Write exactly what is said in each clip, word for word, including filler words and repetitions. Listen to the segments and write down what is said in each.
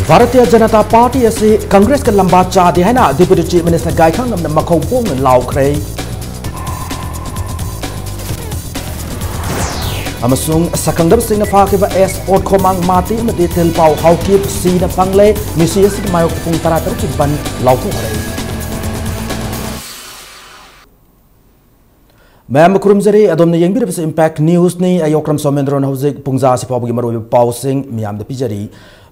Bharatiya Janata party ꯑꯁꯤ ꯀꯪꯒ꯭ꯔꯦꯁꯀ ꯂꯝꯕꯥ ꯆꯥꯗꯦ ꯍꯥꯏꯅ ꯗꯤꯄ꯭ꯌꯨꯇꯤ ꯆꯤꯐ ꯃꯤꯅꯤꯁꯇꯔ ꯒꯥꯏꯈꯥꯡꯉꯝꯅ ꯃꯈꯧ ꯄꯣꯡꯅ ꯂꯥꯎꯈ꯭ꯔꯦ꯫ ꯑꯃꯁꯨꯡ ꯁꯛꯈꯪꯗꯕꯁꯤꯡꯅ ꯐꯥꯈꯤꯕ ꯑꯦꯁ ꯑꯣꯠꯈꯣꯃꯥꯡ ꯃꯥꯇꯤ ꯑꯃꯗꯤ ꯊꯤꯜꯄꯥꯎ ꯍꯥꯎꯀꯤꯞ ꯁꯤꯅ ꯐꯪꯂꯦ꯫ ꯃꯤꯁꯤ ꯑꯁꯤꯒꯤ ꯃꯥꯌꯣꯛꯇ ꯄꯨꯡ ꯇꯔꯥ ꯇꯔꯨꯛꯀꯤ ꯕꯟ ꯂꯥꯎꯊꯣꯛꯈ꯭ꯔꯦ꯫ ꯃꯌꯥꯝꯕꯨ ꯈꯨꯔꯨꯝꯖꯔꯤ꯫ ꯑꯗꯣꯝꯅ ꯌꯦꯡꯕꯤꯔꯤꯕꯁꯤ ꯏꯝꯄꯦꯛ ꯅ꯭ꯌꯨꯁꯅꯤ꯫ ꯑꯩ ꯑꯣꯀ꯭ꯔꯝ ꯁꯣꯃꯦꯟꯗ꯭ꯔꯣꯅ ꯍꯧꯖꯤꯛ ꯄꯨꯡꯖꯥ ꯑꯁꯤ ꯐꯥꯎꯕꯒꯤ ꯃꯔꯨꯑꯣꯏꯕ ꯄꯥꯎꯁꯤꯡ ꯃꯤꯌꯥꯝꯗ ꯄꯤꯖꯔꯤ꯫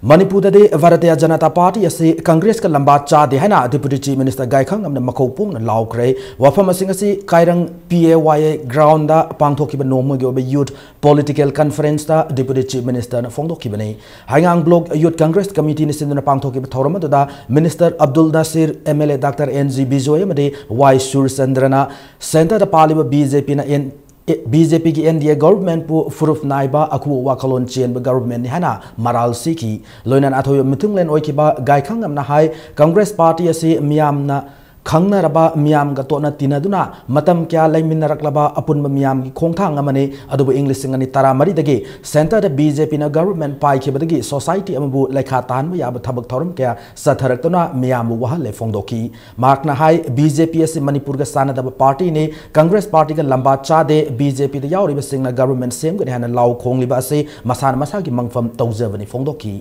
ꯃꯅꯤꯄꯨꯔꯗꯗꯤ ꯚꯥꯔꯇꯤꯌ ꯖꯅꯇꯥ ꯄꯥꯔꯇꯤ ꯑꯁꯤ ꯀꯪꯒ꯭ꯔꯦꯁꯀ ꯂꯝꯕꯥ ꯆꯥꯗꯦ ꯍꯥꯏꯅ ꯗꯤꯄ꯭ꯌꯨꯇꯤ ꯆꯤꯐ ꯃꯤꯅꯤꯁꯇꯔ ꯒꯥꯏꯈꯥꯡꯉꯝꯅ ꯃꯈꯧ ꯄꯣꯡꯅ ꯂꯥꯎꯈ꯭ꯔꯦ꯫ ꯋꯥꯐꯝ ꯑꯁꯤꯡ ꯑꯁꯤ ꯀꯥꯏꯔꯪ ꯄꯤ ꯑꯦ ꯋꯥꯏ ꯑꯦ ꯒ꯭ꯔꯥꯎꯟꯗ ꯄꯥꯡꯊꯣꯛꯈꯤꯕ ꯅꯣꯡꯃꯒꯤ ꯑꯣꯏꯕ ꯌꯨꯊ ꯄꯣꯂꯤꯇꯤꯀꯦꯜ ꯀꯟꯐꯔꯦꯟꯁꯇ ꯗꯤꯄ꯭ꯌꯨꯇꯤ ꯆꯤꯐ ꯃꯤꯅꯤꯁꯇꯔꯅ ꯐꯣꯡꯗꯣꯛꯈꯤꯕꯅꯤ꯫ ꯍꯩꯉꯥꯡ ꯕ꯭ꯂꯣꯛ ꯌꯨꯊ ꯀꯪꯒ꯭ꯔꯦꯁ ꯀꯃꯤꯇꯤꯅ ꯁꯤꯟꯗꯨꯅ ꯄꯥꯡꯊꯣꯛꯈꯤꯕ ꯊꯧꯔꯝ ꯑꯗꯨꯗ minister Abdul Nasir, M L A doctor N G Bijoy ꯑꯃꯗꯤ ꯋꯥꯏ ꯁꯨꯔꯆꯟꯗ꯭ꯔꯅ ꯁꯦꯟꯇꯔꯗ ꯄꯥꯜꯂꯤꯕ ꯕꯤ ꯖꯦ ꯄꯤꯅ ꯑꯦꯟ ꯑꯦ, ꯕꯤ ꯖꯦ ꯄꯤꯒꯤ ꯑꯦꯟ ꯗꯤ ꯑꯦ ꯒꯚꯔꯟꯃꯦꯟꯠꯄꯨ ꯐꯨꯔꯨꯞ ꯅꯥꯏꯕ ꯑꯈꯨꯕ ꯋꯥꯈꯜꯂꯣꯟ ꯆꯦꯟꯕ ꯒꯚꯔꯟꯃꯦꯟꯠꯅꯤ ꯍꯥꯏꯅ ꯃꯔꯥꯜ ꯁꯤꯈꯤ꯫ ꯂꯣꯏꯅꯅ ꯑꯊꯣꯏꯕ ꯃꯤꯊꯨꯡꯂꯦꯟ ꯑꯣꯏꯈꯤꯕ ꯒꯥꯏꯈꯥꯡꯉꯝꯅ ꯍꯥꯏ, ꯀꯪꯒ꯭ꯔꯦꯁ ꯄꯥꯔꯇꯤ ꯑꯁꯤ ꯃꯤꯌꯥꯝꯅ ꯈꯪꯅꯔꯕ, ꯃꯤꯌꯥꯝꯒ ꯇꯣꯠꯅ ꯇꯤꯟꯅꯗꯨꯅ ꯃꯇꯝ ꯀꯌꯥ ꯂꯩꯃꯤꯟꯅꯔꯛꯂꯕ ꯑꯄꯨꯟꯕ ꯃꯤꯌꯥꯝꯒꯤ ꯈꯣꯡꯊꯥꯡ ꯑꯃꯅꯤ꯫ ꯑꯗꯨꯕꯨ ꯏꯪ ꯂꯤꯁꯤꯡ ꯑꯅꯤ ꯇꯔꯥꯃꯔꯤꯗꯒꯤ ꯁꯦꯟꯇꯔꯗ ꯕꯤ ꯖꯦ ꯄꯤꯅ ꯒꯚꯔꯟꯃꯦꯟꯠ ꯄꯥꯏꯈꯤꯕꯗꯒꯤ ꯁꯣꯁꯥꯏꯇꯤ ꯑꯃꯕꯨ ꯂꯩꯈꯥ ꯇꯥꯍꯟꯕ ꯌꯥꯕ ꯊꯕꯛ ꯊꯧꯔꯝ ꯀꯌꯥ ꯆꯠꯊꯔꯛꯇꯨꯅ ꯃꯤꯌꯥꯝꯕꯨ ꯋꯥꯍꯜꯂꯦ ꯐꯣꯡꯗꯣꯛꯈꯤ꯫ ꯃꯍꯥꯛꯅ ꯍꯥꯏ, ꯕꯤ ꯖꯦ ꯄꯤ ꯑꯁꯤ ꯃꯅꯤꯄꯨꯔꯒ ꯆꯥꯟꯅꯗꯕ ꯄꯥꯔꯇꯤꯅꯤ, ꯀꯪꯒ꯭ꯔꯦꯁ ꯄꯥꯔꯇꯤꯒ ꯂꯝꯕꯥ ꯆꯥꯗꯦ, ꯕꯤ ꯖꯦ ꯄꯤꯗ ꯌꯥꯎꯔꯤꯕꯁꯤꯡꯅ ꯒꯚꯔꯟꯃꯦꯟꯠ ꯁꯦꯝꯒꯅꯤ ꯍꯥꯏꯅ ꯂꯥꯎ ꯈꯣꯡꯂꯤꯕ ꯑꯁꯤ ꯃꯁꯥꯅ ꯃꯁꯥꯒꯤ ꯃꯪꯐꯝ ꯇꯧꯖꯕꯅꯤ ꯐꯣꯡꯗꯣꯛꯈꯤ꯫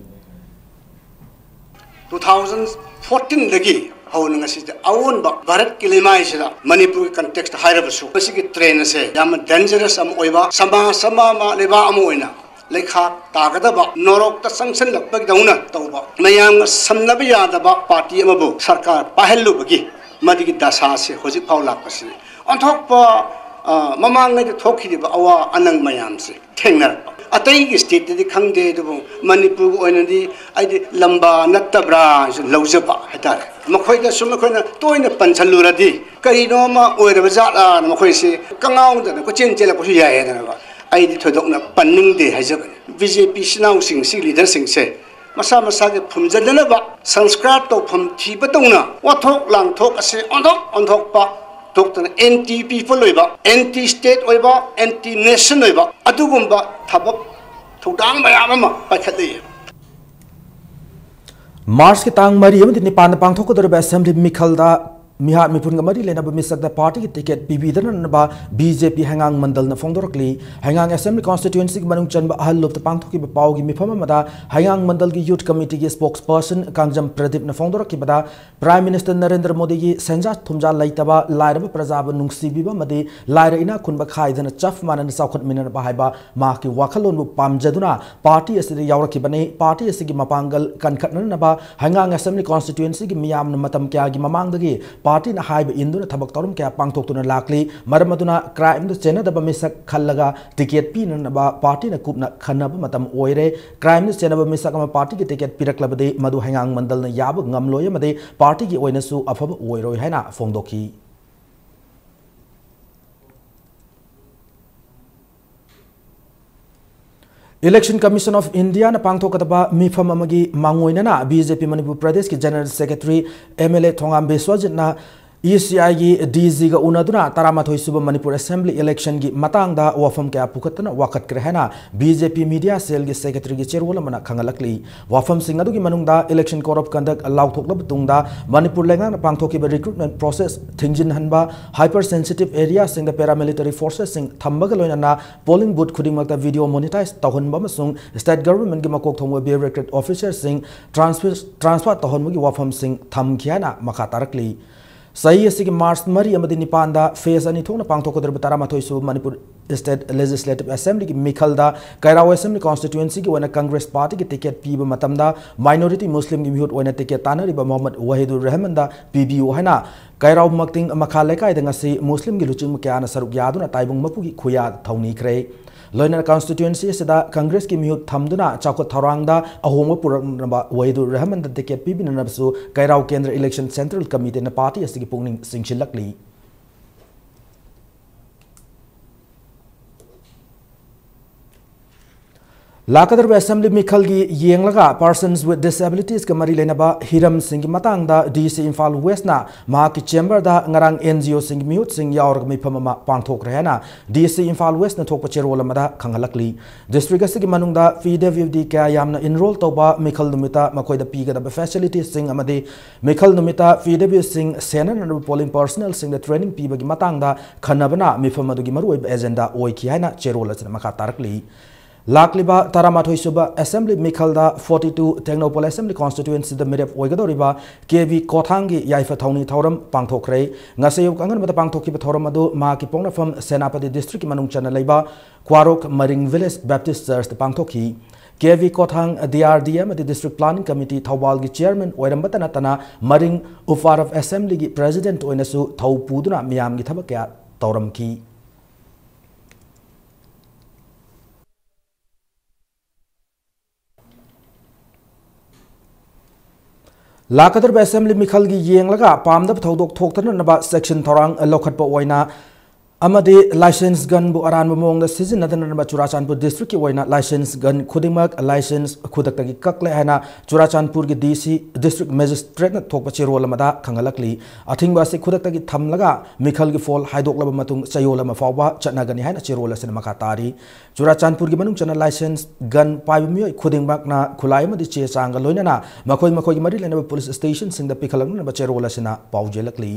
Two thousand fourteen ꯗꯒꯤ ꯍꯧꯅ ꯉꯁꯤꯗ ꯑꯑꯣꯟꯕ ꯚꯥꯔꯠꯀꯤ ꯂꯩꯃꯥꯏꯁꯤꯗ ꯃꯅꯤꯄꯨꯔꯒꯤ ꯀꯟꯇꯦꯛꯁꯇ ꯍꯥꯏꯔꯕꯁꯨ ꯃꯁꯤꯒꯤ ꯇ꯭ꯔꯦꯟ ꯑꯁꯦ ꯌꯥꯝꯅ ꯗꯦꯟꯖꯔꯁ ꯑꯃ ꯑꯣꯏꯕ, ꯁꯃꯥꯖ ꯑꯃ, ꯑꯃ, ꯂꯩꯕꯥꯛ ꯑꯃ ꯑꯣꯏꯅ ꯂꯩꯈꯥ ꯇꯥꯒꯗꯕ, ꯅꯣꯔꯣꯛꯇ ꯆꯪꯁꯤꯜꯂꯛꯄꯒꯤꯗꯧꯅ ꯇꯧꯕ, ꯃꯌꯥꯝꯒ ꯁꯝꯅꯕ ꯌꯥꯗꯕ ꯄꯥꯔꯇꯤ ꯑꯃꯕꯨ ꯁꯔꯀꯥꯔ ꯄꯥꯏꯍꯜꯂꯨꯕꯒꯤ ꯃꯗꯨꯒꯤ ꯗꯁꯥꯁꯦ ꯍꯧꯖꯤꯛ ꯐꯥꯎ ꯂꯥꯛꯄꯁꯤ ꯑꯣꯟꯊꯣꯛꯄ, ꯑ, ꯃꯃꯥꯡꯉꯩꯗ ꯊꯣꯛꯈꯤꯕ ꯑꯋꯥ ꯑꯅꯪ ꯃꯌꯥꯝꯁꯦ ꯊꯦꯡꯅꯔꯛꯄ꯫ ꯑꯇꯩꯒꯤ ꯁ꯭ꯇꯦꯠꯇꯗꯤ ꯈꯪꯗꯦ, ꯑꯗꯨꯕꯨ ꯃꯅꯤꯄꯨꯔꯒꯤ ꯑꯣꯏꯅꯗꯤ ꯑꯩꯗꯤ ꯂꯝꯕꯥ ꯅꯠꯇꯕ꯭ꯔꯥ ꯍꯥꯏꯅꯁꯨ ꯂꯧꯖꯕ ꯍꯥꯏꯇꯥꯔꯦ꯫ ꯃꯈꯣꯏꯗ ꯁꯨꯝ ꯑꯩꯈꯣꯏꯅ ꯇꯣꯏꯅ ꯄꯟꯁꯜꯂꯨꯔꯗꯤ ꯀꯔꯤꯅꯣ ꯑꯃ ꯑꯣꯏꯔꯕ ꯖꯥꯠꯂꯥꯅ ꯃꯈꯣꯏꯁꯦ ꯀꯉꯥꯎꯗꯅ ꯀꯣꯏꯆꯦꯟ ꯆꯦꯜꯂꯛꯄꯁꯨ ꯌꯥꯏ ꯍꯥꯏꯗꯅꯀꯣ꯫ ꯑꯩꯗꯤ ꯊꯣꯏꯗꯣꯛꯅ ꯄꯟꯅꯤꯡꯗꯦ ꯍꯥꯏꯖꯕꯅꯤ꯫ ꯕꯤ ꯖꯦ ꯄꯤ ꯏꯆꯤꯟ ꯏꯅꯥꯎꯁꯤꯡ, ꯁꯤꯒꯤ ꯂꯤꯗꯔꯁꯤꯡꯁꯦ ꯃꯁꯥ ꯃꯁꯥꯒꯤ ꯐꯨꯝꯖꯗꯅꯕ ꯁꯪꯁꯀ꯭ꯔꯥꯠ ꯇꯧꯐꯝ ꯊꯤꯕ ꯇꯧꯅ ꯋꯥꯊꯣꯛ ꯂꯥꯡꯊꯣꯛ ꯑꯁꯤ ꯑꯣꯟꯊꯣꯛ ꯑꯣꯟꯊꯣꯛꯄ ꯊꯣꯛꯇꯅ ꯑꯦꯟꯇꯤ ꯄꯤꯄꯜ ꯑꯣꯏꯕ, ꯑꯦꯟꯇꯤ ꯁ꯭ꯇꯦꯠ ꯑꯣꯏꯕ, ꯑꯦꯟꯇꯤ ꯅꯦꯁꯟ ꯑꯣꯏꯕ ꯑꯗꯨꯒꯨꯝꯕ ꯊꯕꯛ ꯊꯧꯗꯥꯡ ꯃꯌꯥꯝ ꯑꯃ ꯄꯥꯏꯈꯠꯂꯤ꯫ ꯃꯥꯔꯆꯀꯤ ꯇꯥꯡ ꯃꯔꯤ ꯑꯃꯗꯤ ꯅꯤꯄꯥꯟꯗ ꯄꯥꯡꯊꯣꯛꯀꯗꯧꯔꯤꯕ ꯑꯁꯦꯝꯕ꯭ꯂꯤ ꯃꯤꯈꯜꯗ ꯃꯤꯍꯥꯠ ꯃꯤꯄꯨꯟꯒ ꯃꯔꯤ ꯂꯩꯅꯕ ꯃꯤꯁꯛꯇ ꯄꯥꯔꯇꯤꯒꯤ ꯇꯤꯀꯦꯠ ꯄꯤꯕꯤꯗꯅꯕ ꯕꯤ ꯖꯦ ꯄꯤ ꯍꯩꯉꯥꯡ ꯃꯟꯗꯜꯅ ꯐꯣꯡꯗꯣꯔꯛꯂꯤ꯫ ꯍꯩꯉꯥꯡ ꯑꯦꯁꯦꯝꯕ꯭ꯂꯤ ꯀꯣꯟꯁꯇꯤꯇ꯭ꯌꯨꯑꯦꯟꯁꯤꯒꯤ ꯃꯅꯨꯡ ꯆꯟꯕ ꯑꯍꯜ ꯂꯨꯞꯇ ꯄꯥꯡꯊꯣꯛꯈꯤꯕ ꯄꯥꯎꯒꯤ ꯃꯤꯐꯝ ꯑꯃꯗ ꯍꯩꯉꯥꯡ ꯃꯟꯗꯜꯒꯤ ꯌꯨꯊ ꯀꯃꯤꯇꯤꯒꯤ ꯁ꯭ꯄꯣꯛꯁ ꯄꯔꯁꯟ ꯀꯥꯡꯖꯝ ꯄ꯭ꯔꯗꯤꯞꯅ ꯐꯣꯡꯗꯣꯔꯛꯈꯤꯕꯗ, ꯄ꯭ꯔꯥꯏꯝ ꯃꯤꯅꯤꯁꯇꯔ ꯅꯔꯦꯟꯗ꯭ꯔ ꯃꯣꯗꯤꯒꯤ ꯁꯦꯟꯖꯥ ꯊꯨꯝꯖꯥ ꯂꯩꯇꯕ, ꯂꯥꯏꯔꯕ ꯄ꯭ꯔꯖꯥꯕꯨ ꯅꯨꯡꯁꯤꯕꯤꯕ ꯑꯃꯗꯤ ꯂꯥꯏꯔ ꯏꯅꯥꯛ ꯈꯨꯟꯕ ꯈꯥꯏꯗꯅ ꯆꯞ ꯃꯥꯟꯅꯅ ꯆꯥꯎꯈꯠꯃꯤꯟꯅꯅꯕ ꯍꯥꯏꯕ ꯃꯍꯥꯛꯀꯤ ꯋꯥꯈꯜꯂꯣꯟꯕꯨ ꯄꯥꯝꯖꯗꯨꯅ ꯄꯥꯔꯇꯤ ꯑꯁꯤꯗ ꯌꯥꯎꯔꯛꯈꯤꯕꯅꯤ꯫ ꯄꯥꯔꯇꯤ ꯑꯁꯤꯒꯤ ꯃꯄꯥꯡꯒꯜ ꯀꯟꯈꯠꯅꯅꯕ ꯍꯩꯉꯥꯡ ꯑꯦꯁꯦꯝꯕ꯭ꯂꯤ ꯀꯣꯟꯁꯇꯤꯇ꯭ꯌꯨꯑꯦꯟꯁꯤꯒꯤ ꯃꯤꯌꯥꯝꯅ ꯃꯇꯝ ꯀꯌꯥꯒꯤ ꯃꯃꯥꯡꯗꯒꯤ ꯄꯥꯔꯇꯤꯅ ꯍꯥꯏꯕ ꯏꯟꯗꯨꯅ ꯊꯕꯛ ꯊꯧꯔꯝ ꯀꯌꯥ ꯄꯥꯡꯊꯣꯛꯇꯨꯅ ꯂꯥꯛꯂꯤ꯫ ꯃꯔꯝ ꯑꯗꯨꯅ ꯀ꯭ꯔꯥꯏꯝꯗ ꯆꯦꯟꯅꯗꯕ ꯃꯤꯁꯛ ꯈꯜꯂꯒ ꯇꯤꯀꯦꯠ ꯄꯤꯅꯅꯕ ꯄꯥꯔꯇꯤꯅ ꯀꯨꯞꯅ ꯈꯟꯅꯕ ꯃꯇꯝ ꯑꯣꯏꯔꯦ꯫ ꯀ꯭ꯔꯥꯏꯝꯗ ꯆꯦꯟꯅꯕ ꯃꯤꯁꯛ ꯑꯃ ꯄꯥꯔꯇꯤꯒꯤ ꯇꯤꯀꯦꯠ ꯄꯤꯔꯛꯂꯕꯗꯤ ꯃꯗꯨ ꯍꯩꯉꯥꯡ ꯃꯟꯗꯜꯅ ꯌꯥꯕ ꯉꯝꯂꯣꯏ ꯑꯃꯗꯤ ꯄꯥꯔꯇꯤꯒꯤ ꯑꯣꯏꯅꯁꯨ ꯑꯐꯕ ꯑꯣꯏꯔꯣꯏ ꯍꯥꯏꯅ ꯐꯣꯡꯗꯣꯛꯈꯤ꯫ Election Commission of Indiaꯅ ꯄꯥꯡꯊꯣꯛꯀꯗꯕ ꯃꯤꯐꯝ ꯑꯃꯒꯤ ꯃꯥꯡꯑꯣꯏꯅꯅ ꯕꯤ ꯖꯦ ꯄꯤ ꯃꯅꯤꯄꯨꯔ ꯄ꯭ꯔꯗꯦꯁꯀꯤ general secretary M L A Thongam ꯕꯤꯁ꯭ꯋꯖꯤꯠꯅ ꯏ ꯁꯤ ꯑꯥꯏꯒꯤ ꯗꯤ ꯖꯤꯒ ꯎꯅꯗꯨꯅ ꯇꯔꯥꯃꯥꯊꯣꯏ ꯁꯨꯕ ꯃꯅꯤꯄꯨꯔ ꯑꯦꯁꯦꯝꯕ꯭ꯂꯤ ꯏꯂꯦꯛꯁꯟꯒꯤ ꯃꯇꯥꯡꯗ ꯋꯥꯐꯝ ꯀꯌꯥ ꯄꯨꯈꯠꯇꯨꯅ ꯋꯥꯀꯠꯈ꯭ꯔꯦ ꯍꯥꯏꯅ ꯕꯤ ꯖꯦ ꯄꯤ ꯃꯤꯗꯤꯌꯥ ꯁꯦꯜꯒꯤ ꯁꯦꯀ꯭ꯔꯦꯇꯔꯤꯒꯤ ꯆꯦꯔꯣꯜ ꯑꯃꯅ ꯈꯪꯍꯜꯂꯛꯂꯤ꯫ ꯋꯥꯐꯝꯁꯤꯡ ꯑꯗꯨꯒꯤ ꯃꯅꯨꯡꯗ Election Code of Conduct ꯂꯥꯎꯊꯣꯛꯂꯕ ꯇꯨꯡꯗ ꯃꯅꯤꯄꯨꯔ ꯂꯩꯉꯥꯛꯅ ꯄꯥꯡꯊꯣꯛꯈꯤꯕ recruitment process ꯊꯤꯡꯖꯤꯟꯍꯟꯕ, hyper sensitive areaꯁꯤꯡꯗ paramilitary forcesꯁꯤꯡ ꯊꯝꯕꯒ ꯂꯣꯏꯅꯅ polling booth ꯈꯨꯗꯤꯡꯃꯛꯇ video monetize ꯇꯧꯍꯟꯕ ꯑꯃꯁꯨꯡ state governmentꯀꯤ ꯃꯀꯣꯛ ꯊꯣꯡꯕ bureaucrat officerꯁꯤꯡ transfer, transfer ꯇꯧꯍꯟꯕꯒꯤ ꯋꯥꯐꯝꯁꯤꯡ ꯊꯝꯈꯤ ꯍꯥꯏꯅ ꯃꯈꯥ ꯇꯥꯔꯛꯂꯤ꯫ ꯆꯍꯤ ꯑꯁꯤꯒꯤ ꯃꯥꯔꯆ ꯃꯔꯤ ꯑꯃꯗꯤ ꯅꯤꯄꯥꯟꯗ phase ꯑꯅꯤ ꯊꯣꯛꯅ ꯄꯥꯡꯊꯣꯛꯀꯗꯧꯔꯤꯕ ꯇꯔꯥꯃꯥꯊꯣꯏ ꯁꯨꯕ ꯃꯅꯤꯄꯨꯔ State Legislative Assemblyꯒꯤ ꯃꯤꯈꯜꯗ ꯀꯩꯔꯥꯎ Assembly Constituencyꯒꯤ ꯑꯣꯏꯅ Congress Partyꯒꯤ ꯇꯤꯀꯦꯠ ꯄꯤꯕ ꯃꯇꯝꯗ minority Muslimꯒꯤ ꯃꯤꯍꯨꯠ ꯑꯣꯏꯅ ꯇꯤꯀꯦꯠ ꯇꯥꯟꯅꯔꯤꯕ ꯃꯣꯍꯝꯃꯗ ꯋꯥꯍꯤꯗꯨꯔ ꯔꯍꯃꯟꯗ ꯄꯤꯕꯤꯌꯨ ꯍꯥꯏꯅ ꯀꯩꯔꯥꯎ ꯃꯛꯇꯤꯡ ꯃꯈꯥ ꯂꯩꯀꯥꯏꯗ ꯉꯁꯤ ꯃꯨꯁꯂꯤꯝꯒꯤ ꯂꯨꯆꯤꯡꯕ ꯀꯌꯥꯅ ꯁꯔꯨꯛ ꯌꯥꯗꯨꯅ ꯇꯥꯏꯕꯪ ꯃꯄꯨꯒꯤ ꯈꯨꯌꯥ ꯊꯧꯅꯤꯈ꯭ꯔꯦ꯫ ꯂꯣꯏꯅꯅ constituency ꯑꯁꯤꯗ Congressꯀꯤ ꯃꯤꯍꯨꯠ ꯊꯝꯗꯨꯅ ꯆꯥꯎꯈꯠ ꯊꯧꯔꯥꯡꯗ ꯑꯍꯣꯡꯕ ꯄꯨꯔꯛꯅꯕ ꯋꯥꯍꯤꯗꯨꯔ ꯔꯍꯃꯟꯗ ꯇꯤꯀꯦꯠ ꯄꯤꯕꯤꯅꯅꯕꯁꯨ ꯀꯩꯔꯥꯎ ꯀꯦꯟꯗ꯭ꯔ Election Central Committeeꯅ party ꯑꯁꯤꯒꯤ ꯄꯨꯛꯅꯤꯡ ꯆꯤꯡꯁꯤꯜꯂꯛꯂꯤ꯫ ꯂꯥꯛꯀꯗꯧꯔꯤꯕ assembly ꯃꯤꯈꯜꯒꯤ ꯌꯦꯡꯂꯒ persons with disabilitiesꯀ ꯃꯔꯤ ꯂꯩꯅꯕ ꯍꯤꯔꯝꯁꯤꯡꯒꯤ ꯃꯇꯥꯡꯗ DC ꯏꯝꯐꯥꯜ Westꯅ ꯃꯍꯥꯛꯀꯤ chamberꯗ ꯉꯔꯥꯡ NGOꯁꯤꯡꯒꯤ ꯃꯤꯍꯨꯠꯁꯤꯡ ꯌꯥꯎꯔꯒ ꯃꯤꯐꯝ ꯑꯃ ꯄꯥꯡꯊꯣꯛꯈ꯭ꯔꯦ ꯍꯥꯏꯅ DC ꯏꯝꯐꯥꯜ Westꯅ ꯊꯣꯛꯄ ꯆꯦꯔꯣꯜ ꯑꯃꯗ ꯈꯪꯍꯜꯂꯛꯂꯤ꯫ District ꯑꯁꯤꯒꯤ ꯃꯅꯨꯡꯗ PWD ꯀꯌꯥ ꯌꯥꯝꯅ enroll ꯇꯧꯕ ꯃꯤꯈꯜ ꯅꯨꯃꯤꯠꯇ ꯃꯈꯣꯏꯗ ꯄꯤꯒꯗꯕ facilitiesꯁꯤꯡ ꯑꯃꯗꯤ ꯃꯤꯈꯜ ꯅꯨꯃꯤꯠꯇ PWꯁꯤꯡ ꯁꯦꯟꯅꯅꯕ polling personnelꯁꯤꯡꯗ training ꯄꯤꯕꯒꯤ ꯃꯇꯥꯡꯗ ꯈꯟꯅꯕꯅ ꯃꯤꯐꯝ ꯑꯗꯨꯒꯤ ꯃꯔꯨꯑꯣꯏꯕ agenda ꯑꯣꯏꯈꯤ ꯍꯥꯏꯅ ꯆꯦꯔꯣꯜ ꯑꯁꯤꯗ ꯃꯈꯥ ꯇꯥꯔꯛꯂꯤ꯫ ꯂꯥꯛꯂꯤꯕ ꯇꯔꯥꯃꯥꯊꯣꯏ ꯁꯨꯕ assembly ꯃꯤꯈꯜꯗ forty two Tengnoupal assembly constituencyꯗ ꯃꯤꯔꯦꯞ ꯑꯣꯏꯒꯗꯧꯔꯤꯕ ꯀꯦ ꯚꯤ ꯀꯣꯊꯥꯡꯒꯤ ꯌꯥꯏꯐ ꯊꯧꯅꯤ ꯊꯧꯔꯝ ꯄꯥꯡꯊꯣꯛꯈ꯭ꯔꯦ꯫ ꯉꯁꯤ ꯑꯌꯨꯛ ꯑꯉꯟꯕꯗ ꯄꯥꯡꯊꯣꯛꯈꯤꯕ ꯊꯧꯔꯝ ꯑꯗꯨ ꯃꯍꯥꯛꯀꯤ ꯄꯣꯛꯅꯐꯝ ꯁꯦꯅꯥꯄꯇꯤ districtꯀꯤ ꯃꯅꯨꯡ ꯆꯟꯅ ꯂꯩꯕ ꯀ꯭ꯋꯥꯔꯣꯛ ꯃꯔꯤꯡ village Baptist churchꯇ ꯄꯥꯡꯊꯣꯛꯈꯤ꯫ ꯀꯦ ꯚꯤ ꯀꯣꯊꯥꯡ DRD ꯑꯃꯗꯤ district planning committee ꯊꯧꯕꯥꯜꯒꯤ chairman ꯑꯣꯏꯔꯝꯕꯇ ꯅꯠꯇꯅ ꯃꯔꯤꯡ Upper Assemblyꯒꯤ president ꯑꯣꯏꯅꯁꯨ ꯊꯧ ꯄꯨꯗꯨꯅ ꯃꯤꯌꯥꯝꯒꯤ ꯊꯕꯛ ꯀꯌꯥ ꯇꯧꯔꯝꯈꯤ꯫ ꯂꯥꯛꯀꯗꯧꯔꯤꯕ assembly ꯃꯤꯈꯜꯒꯤ ꯌꯦꯡꯂꯒ ꯄꯥꯝꯗꯕ ꯊꯧꯗꯣꯛ ꯊꯣꯛꯇꯅꯅꯕ ꯆꯦꯛꯁꯤꯟ ꯊꯧꯔꯥꯡ ꯂꯧꯈꯠꯄ ꯑꯣꯏꯅ ꯑꯃꯗꯤ license gunꯕꯨ ꯑꯔꯥꯟꯕ ꯃꯑꯣꯡꯗ ꯁꯤꯖꯤꯟꯅꯗꯅꯅꯕ ꯆꯨꯔꯥꯆꯥꯟꯄꯨꯔ districtꯀꯤ ꯑꯣꯏꯅ license gun ꯈꯨꯗꯤꯡꯃꯛ license ꯈꯨꯗꯛꯇꯒꯤ ꯀꯛꯂꯦ ꯍꯥꯏꯅ ꯆꯨꯔꯥꯆꯥꯟꯄꯨꯔꯒꯤ DC district magistrateꯅ ꯊꯣꯛꯄ ꯆꯦꯔꯣꯜ ꯑꯃꯗ ꯈꯪꯍꯜꯂꯛꯂꯤ꯫ ꯑꯊꯤꯡꯕ ꯑꯁꯤ ꯈꯨꯗꯛꯇꯒꯤ ꯊꯝꯂꯒ ꯃꯤꯈꯜꯒꯤ ꯐꯣꯜ ꯍꯥꯏꯗꯣꯛꯂꯕ ꯃꯇꯨꯡ ꯆꯌꯣꯜ ꯑꯃ ꯐꯥꯎꯕ ꯆꯠꯅꯒꯅꯤ ꯍꯥꯏꯅ ꯆꯦꯔꯣꯜ ꯑꯁꯤꯅ ꯃꯈꯥ ꯇꯥꯔꯤ꯫ ꯆꯨꯔꯥꯆꯥꯟꯄꯨꯔꯒꯤ ꯃꯅꯨꯡ ꯆꯟꯅ license gun ꯄꯥꯏꯕ ꯃꯤꯑꯣꯏ ꯈꯨꯗꯤꯡꯃꯛꯅ ꯈꯨꯠꯂꯥꯏ ꯑꯃꯗꯤ ꯆꯦ ꯆꯥꯡꯒ ꯂꯣꯏꯅꯅ ꯃꯈꯣꯏ ꯃꯈꯣꯏꯒꯤ ꯃꯔꯤ ꯂꯩꯅꯕ police stationꯁꯤꯡꯗ ꯄꯤꯈꯠꯂꯛꯅꯅꯕ ꯆꯦꯔꯣꯜ ꯑꯁꯤꯅ ꯄꯥꯎꯖꯦꯜꯂꯛꯂꯤ꯫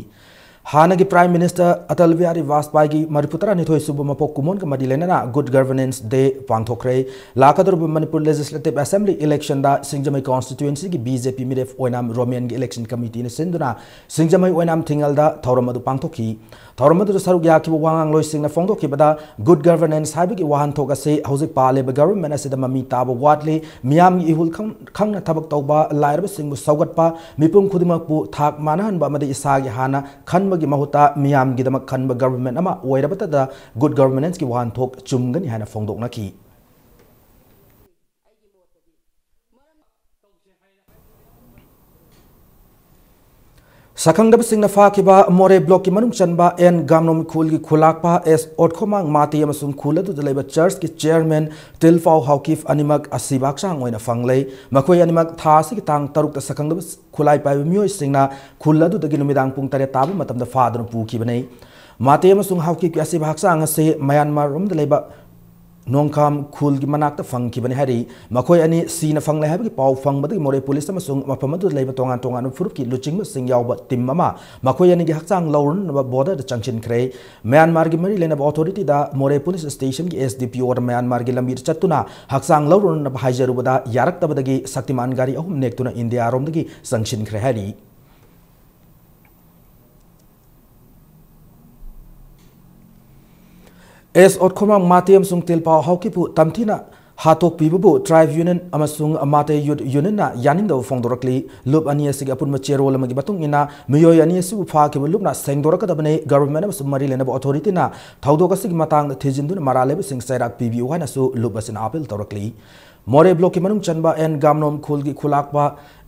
ꯍꯥꯟꯅꯒꯤ Prime Minister Atal Bihari Vajpeyiꯒꯤ ꯃꯔꯤꯐꯨ ꯇꯔꯥꯅꯤꯊꯣꯏ ꯁꯨꯕ ꯃꯄꯣꯛ ꯀꯨꯝꯑꯣꯟꯒ ꯃꯔꯤ ꯂꯩꯅꯅ Good Governance Day ꯄꯥꯡꯊꯣꯛꯈ꯭ꯔꯦ꯫ ꯂꯥꯛꯀꯗꯧꯔꯤꯕ ꯃꯅꯤꯄꯨꯔ Legislative Assembly electionꯗ ꯁꯤꯡꯖꯃꯩ constituencyꯒꯤ BJP ꯃꯤꯔꯦꯞ ꯑꯣꯏꯅꯥꯝ ꯔꯣꯃꯦꯟꯒꯤ election committeeꯅ ꯁꯤꯟꯗꯨꯅ ꯁꯤꯡꯖꯃꯩ ꯑꯣꯏꯅꯥꯝ ꯊꯤꯡꯉꯦꯜꯗ ꯊꯧꯔꯝ ꯑꯗꯨ ꯄꯥꯡꯊꯣꯛꯈꯤ꯫ ꯊꯧꯔꯝ ꯑꯗꯨꯗ ꯁꯔꯨꯛ ꯌꯥꯈꯤꯕ ꯋꯥꯉꯥꯡꯂꯣꯏꯁꯤꯡꯅ ꯐꯣꯡꯗꯣꯛꯈꯤꯕꯗ, Good Governance ꯍꯥꯏꯕꯒꯤ ꯋꯥꯍꯟꯊꯣꯛ ꯑꯁꯤ ꯍꯧꯖꯤꯛ ꯄꯥꯜꯂꯤꯕ government ꯑꯁꯤꯗ ꯃꯃꯤ ꯇꯥꯕ ꯋꯥꯠꯂꯤ, ꯃꯤꯌꯥꯝꯒꯤ ꯏꯍꯨꯜ ꯈꯪ-, ꯈꯪꯅ ꯊꯕꯛ ꯇꯧꯕ, ꯂꯥꯏꯔꯕꯁꯤꯡꯕꯨ ꯁꯧꯒꯠꯄ, ꯃꯤꯄꯨꯝ ꯈꯨꯗꯤꯡꯃꯛꯄꯨ ꯊꯥꯛ ꯃꯥꯟꯅꯍꯟꯕ ꯑꯃꯗꯤ ꯏꯁꯥꯒꯤ ꯍꯥꯟꯅ ꯈꯟꯕꯒꯤ ꯃꯍꯨꯠꯇ ꯃꯤꯌꯥꯝꯒꯤꯗꯃꯛ ꯈꯟꯕ government ꯑꯃ ꯑꯣꯏꯔꯕꯇꯗ Good Governanceꯀꯤ ꯋꯥꯍꯟꯊꯣꯛ ꯆꯨꯝꯒꯅꯤ ꯍꯥꯏꯅ ꯐꯣꯡꯗꯣꯛꯅꯈꯤ꯫ ꯁꯛꯈꯪꯗꯕꯁꯤꯡꯅ ꯐꯥꯈꯤꯕ ꯃꯣꯔꯦ ꯕ꯭ꯂꯣꯛꯀꯤ ꯃꯅꯨꯡ ꯆꯟꯕ ꯑꯦꯟ ꯒꯥꯝꯅꯣꯝ ꯈꯨꯜꯒꯤ ꯈꯨꯂꯥꯛꯄ ꯑꯦꯁ ꯑꯣꯠꯈꯣꯃꯥꯡ ꯃꯥꯇꯦ ꯑꯃꯁꯨꯡ ꯈꯨꯜ ꯑꯗꯨꯗ ꯂꯩꯕ ꯆꯔꯆꯀꯤ ꯆꯤꯌꯔꯃꯦꯟ ꯇꯤꯜꯄꯥꯎ ꯍꯥꯎꯀꯤꯞ ꯑꯅꯤꯃꯛ ꯑꯁꯤꯕ ꯍꯛꯆꯥꯡ ꯑꯣꯏꯅ ꯐꯪꯂꯦ꯫ ꯃꯈꯣꯏ ꯑꯅꯤꯃꯛ ꯊꯥ ꯑꯁꯤꯒꯤ ꯇꯥꯡ ꯇꯔꯨꯛꯇ ꯁꯛꯈꯪꯗꯕ ꯈꯨꯠꯂꯥꯏ ꯄꯥꯏꯕ ꯃꯤꯑꯣꯏꯁꯤꯡꯅ ꯈꯨꯜ ꯑꯗꯨꯗꯒꯤ ꯅꯨꯃꯤꯗꯥꯡ ꯄꯨꯡ ꯇꯔꯦꯠ ꯇꯥꯕ ꯃꯇꯝꯗ ꯐꯥꯗꯨꯅ ꯄꯨꯈꯤꯕꯅꯤ꯫ ꯃꯥꯇꯦ ꯑꯃꯁꯨꯡ ꯍꯥꯎꯀꯤꯞꯀꯤ ꯑꯁꯤꯕ ꯍꯛꯆꯥꯡ ꯑꯁꯤ ꯃꯌꯥꯟꯃꯥꯔ ꯔꯣꯝꯗ ꯂꯩꯕ ꯅꯣꯡꯈꯥꯝ ꯈꯨꯜꯒꯤ ꯃꯅꯥꯛꯇ ꯐꯪꯈꯤꯕꯅꯤ ꯍꯥꯏꯔꯤ꯫ ꯃꯈꯣꯏ ꯑꯅꯤ ꯁꯤꯅ ꯐꯪꯂꯦ ꯍꯥꯏꯕꯒꯤ ꯄꯥꯎ ꯐꯪꯕꯗꯒꯤ ꯃꯣꯔꯦ ꯄꯨꯂꯤꯁ ꯑꯃꯁꯨꯡ ꯃꯐꯝ ꯑꯗꯨꯗ ꯂꯩꯕ ꯇꯣꯉꯥꯟ ꯇꯣꯉꯥꯟꯕ ꯐꯨꯔꯨꯞꯀꯤ ꯂꯨꯆꯤꯡꯕꯁꯤꯡ ꯌꯥꯎꯕ ꯇꯤꯝ ꯑꯃ ꯃꯈꯣꯏ ꯑꯅꯤꯒꯤ ꯍꯛꯆꯥꯡ ꯂꯧꯔꯨꯅꯅꯕ ꯕꯣꯔꯗꯔꯗ ꯆꯪꯁꯤꯟꯈ꯭ꯔꯦ꯫ ꯃ꯭ꯌꯥꯟꯃꯥꯔꯒꯤ ꯃꯔꯤ ꯂꯩꯅꯕ ꯑꯣꯊꯣꯔꯤꯇꯤꯗ ꯃꯣꯔꯦ ꯄꯨꯂꯤꯁ ꯁ꯭ꯇꯦꯁꯟꯒꯤ ꯑꯦꯁ ꯗꯤ ꯄꯤ ꯑꯣꯗ ꯃ꯭ꯌꯥꯟꯃꯥꯔꯒꯤ ꯂꯝꯕꯤꯗ ꯆꯠꯇꯨꯅ ꯍꯛꯆꯥꯡ ꯂꯧꯔꯨꯅꯅꯕ ꯍꯥꯏꯖꯔꯨꯕꯗ ꯌꯥꯔꯛꯇꯕꯗꯒꯤ ꯁꯛꯇꯤꯃꯥꯟ ꯒꯥꯔꯤ ꯑꯍꯨꯝ ꯅꯦꯛꯇꯨꯅ ꯏꯟꯗꯤꯌꯥꯔꯣꯝꯗꯒꯤ ꯆꯪꯁꯤꯟꯈ꯭ꯔꯦ ꯍꯥꯏꯔꯤ꯫ ꯑꯦꯁ ꯑꯣꯠꯈꯣꯃꯥꯡ ꯃꯥꯇꯦ ꯑꯃꯁꯨꯡ ꯇꯤꯜꯄꯥꯎ ꯍꯥꯎꯀꯤꯞꯄꯨ ꯇꯝꯊꯤꯅ ꯍꯥꯠꯇꯣꯛꯄꯤꯕꯕꯨ ꯇ꯭ꯔꯥꯏꯕ ꯌꯨꯅꯤꯌꯟ ꯑꯃꯁꯨꯡ ꯃꯥꯇꯦ ꯌꯨꯠ ꯌꯨꯅꯤꯌꯟꯅ ꯌꯥꯅꯤꯡꯗꯕ ꯐꯣꯡꯗꯣꯔꯛꯂꯤ꯫ ꯂꯨꯞ ꯑꯅꯤ ꯑꯁꯤꯒꯤ ꯑꯄꯨꯟꯕ ꯆꯦꯔꯣꯜ ꯑꯃꯒꯤ ꯃꯇꯨꯡ ꯏꯟꯅ ꯃꯤꯑꯣꯏ ꯑꯅꯤ ꯑꯁꯤꯕꯨ ꯐꯥꯈꯤꯕ ꯂꯨꯞꯅ ꯁꯦꯡꯗꯣꯔꯛꯀꯗꯕꯅꯤ꯫ ꯒꯚꯔꯟꯃꯦꯟꯠ ꯑꯃꯁꯨꯡ ꯃꯔꯤ ꯂꯩꯅꯕ ꯑꯣꯊꯣꯔꯤꯇꯤꯅ ꯊꯧꯗꯣꯛ ꯑꯁꯤꯒꯤ ꯃꯇꯥꯡꯗ ꯊꯤꯖꯤꯟꯗꯨꯅ ꯃꯔꯥꯜ ꯂꯩꯕꯁꯤꯡ ꯆꯩꯔꯥꯛ ꯄꯤꯕꯤꯌꯨ ꯍꯥꯏꯅꯁꯨ ꯂꯨꯞ ꯑꯁꯤꯅ ꯑꯥꯄꯤꯜ ꯇꯧꯔꯛꯂꯤ꯫ ꯃꯣꯔꯦ ꯕ꯭ꯂꯣꯛꯀꯤ ꯃꯅꯨꯡ ꯆꯟꯕ ꯑꯦꯟ ꯒꯥꯝꯅꯣꯝ ꯈꯨꯜꯒꯤ ꯈꯨꯂꯥꯛꯄ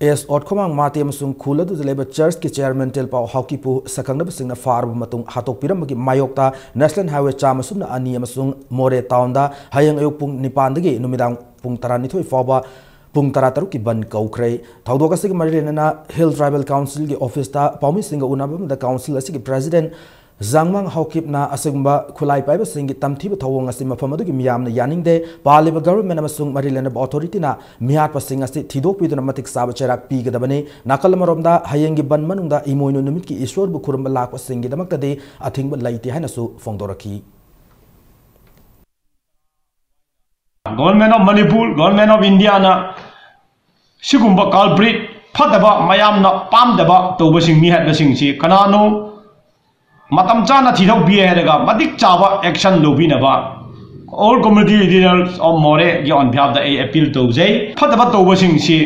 ꯑꯦꯁ ꯑꯣꯠꯈꯣꯃꯥꯡ ꯃꯥꯇꯦ ꯑꯃꯁꯨꯡ ꯈꯨꯜ ꯑꯗꯨꯗ ꯂꯩꯕ ꯆꯔꯆꯀꯤ ꯆꯤꯌꯔꯃꯦꯟ ꯇꯦꯜꯄꯥꯎ ꯍꯥꯎꯀꯤꯄꯨ ꯁꯛꯈꯪꯗꯕꯁꯤꯡꯅ ꯐꯥꯔꯕ ꯃꯇꯨꯡ ꯍꯥꯠꯇꯣꯛꯄꯤꯔꯝꯕꯒꯤ ꯃꯥꯌꯣꯛꯇ ꯅꯦꯁꯅꯦꯜ ꯍꯥꯏꯋꯦ ꯆꯥꯝꯃ ꯁꯨꯞꯅ ꯑꯅꯤ ꯑꯃꯁꯨꯡ ꯃꯣꯔꯦ ꯇꯥꯎꯟꯗ ꯍꯌꯦꯡ ꯑꯌꯨꯛ ꯄꯨꯡ ꯅꯤꯄꯥꯟꯗꯒꯤ ꯅꯨꯃꯤꯗꯥꯡ ꯄꯨꯡ ꯇꯔꯥꯅꯤꯊꯣꯏ ꯐꯥꯎꯕ ꯄꯨꯡ ꯇꯔꯥꯇꯔꯨꯛꯀꯤ ꯕꯟ ꯀꯧꯈ꯭ꯔꯦ꯫ ꯊꯧꯗꯣꯛ ꯑꯁꯤꯒꯤ ꯃꯔꯤ ꯂꯩꯅꯅ ꯍꯤꯜ ꯇ꯭ꯔꯥꯏꯕꯦꯜ ꯀꯥꯎꯟꯁꯤꯜꯒꯤ ꯑꯣꯐꯤꯁꯇ ꯄꯥꯎꯃꯤꯁꯤꯡꯒ ꯎꯅꯕ ꯑꯃꯗ ꯀꯥꯎꯟꯁꯤꯜ ꯑꯁꯤꯒꯤ ꯄ꯭ꯔꯦꯁꯤꯗꯦꯟꯠ ꯖꯥꯡꯃꯥꯡ ꯍꯥꯎꯀꯤꯞꯅ ꯑꯁꯤꯒꯨꯝꯕ ꯈꯨꯠꯂꯥꯏ ꯄꯥꯏꯕꯁꯤꯡꯒꯤ ꯇꯝꯊꯤꯕ ꯊꯧꯑꯣꯡ ꯑꯁꯤ ꯃꯐꯝ ꯑꯗꯨꯒꯤ ꯃꯤꯌꯥꯝꯅ ꯌꯥꯅꯤꯡꯗꯦ꯫ ꯄꯥꯜꯂꯤꯕ ꯒꯚꯔꯟꯃꯦꯟꯠ ꯑꯃꯁꯨꯡ ꯃꯔꯤ ꯂꯩꯅꯕ ꯑꯣꯊꯣꯔꯤꯇꯤꯅ ꯃꯤꯍꯥꯠꯄꯁꯤꯡ ꯑꯁꯤ ꯊꯤꯗꯣꯛꯄꯤꯗꯨꯅ ꯃꯇꯤꯛ ꯆꯥꯕ ꯆꯩꯔꯥꯛ ꯄꯤꯒꯗꯕꯅꯤ꯫ ꯅꯥꯀꯜ ꯑꯃꯔꯣꯝꯗ, ꯍꯌꯦꯡꯒꯤ ꯕꯟ ꯃꯅꯨꯡꯗ ꯏꯃꯣꯏꯅꯨ ꯅꯨꯃꯤꯠꯀꯤ ꯏꯁꯣꯔꯕꯨ ꯈꯨꯔꯨꯝꯕ ꯂꯥꯛꯄꯁꯤꯡꯒꯤꯗꯃꯛꯇꯗꯤ ꯑꯊꯤꯡꯕ ꯂꯩꯇꯦ ꯍꯥꯏꯅꯁꯨ ꯐꯣꯡꯗꯣꯔꯛꯈꯤ꯫ Government of Manipur, Government of Indiaꯅ ꯁꯤꯒꯨꯝꯕ culprit, ꯐꯠꯇꯕ, ꯃꯌꯥꯝꯅ ꯄꯥꯝꯗꯕ ꯇꯧꯕꯁꯤꯡ, ꯃꯤ ꯍꯥꯠꯄꯁꯤꯡꯁꯤ ꯀꯅꯥꯅꯣ ꯃꯇꯝ ꯆꯥꯅ ꯊꯤꯗꯣꯛꯄꯤꯌꯦ ꯍꯥꯏꯔꯒ ꯃꯇꯤꯛ ꯆꯥꯕ action ꯂꯧꯕꯤꯅꯕ all community leaders of ꯃꯣꯔꯦꯒꯤ on behalfꯇ ꯑꯩ appeal ꯇꯧꯖꯩ꯫ ꯐꯠꯇꯕ ꯇꯧꯕꯁꯤꯡꯁꯤ,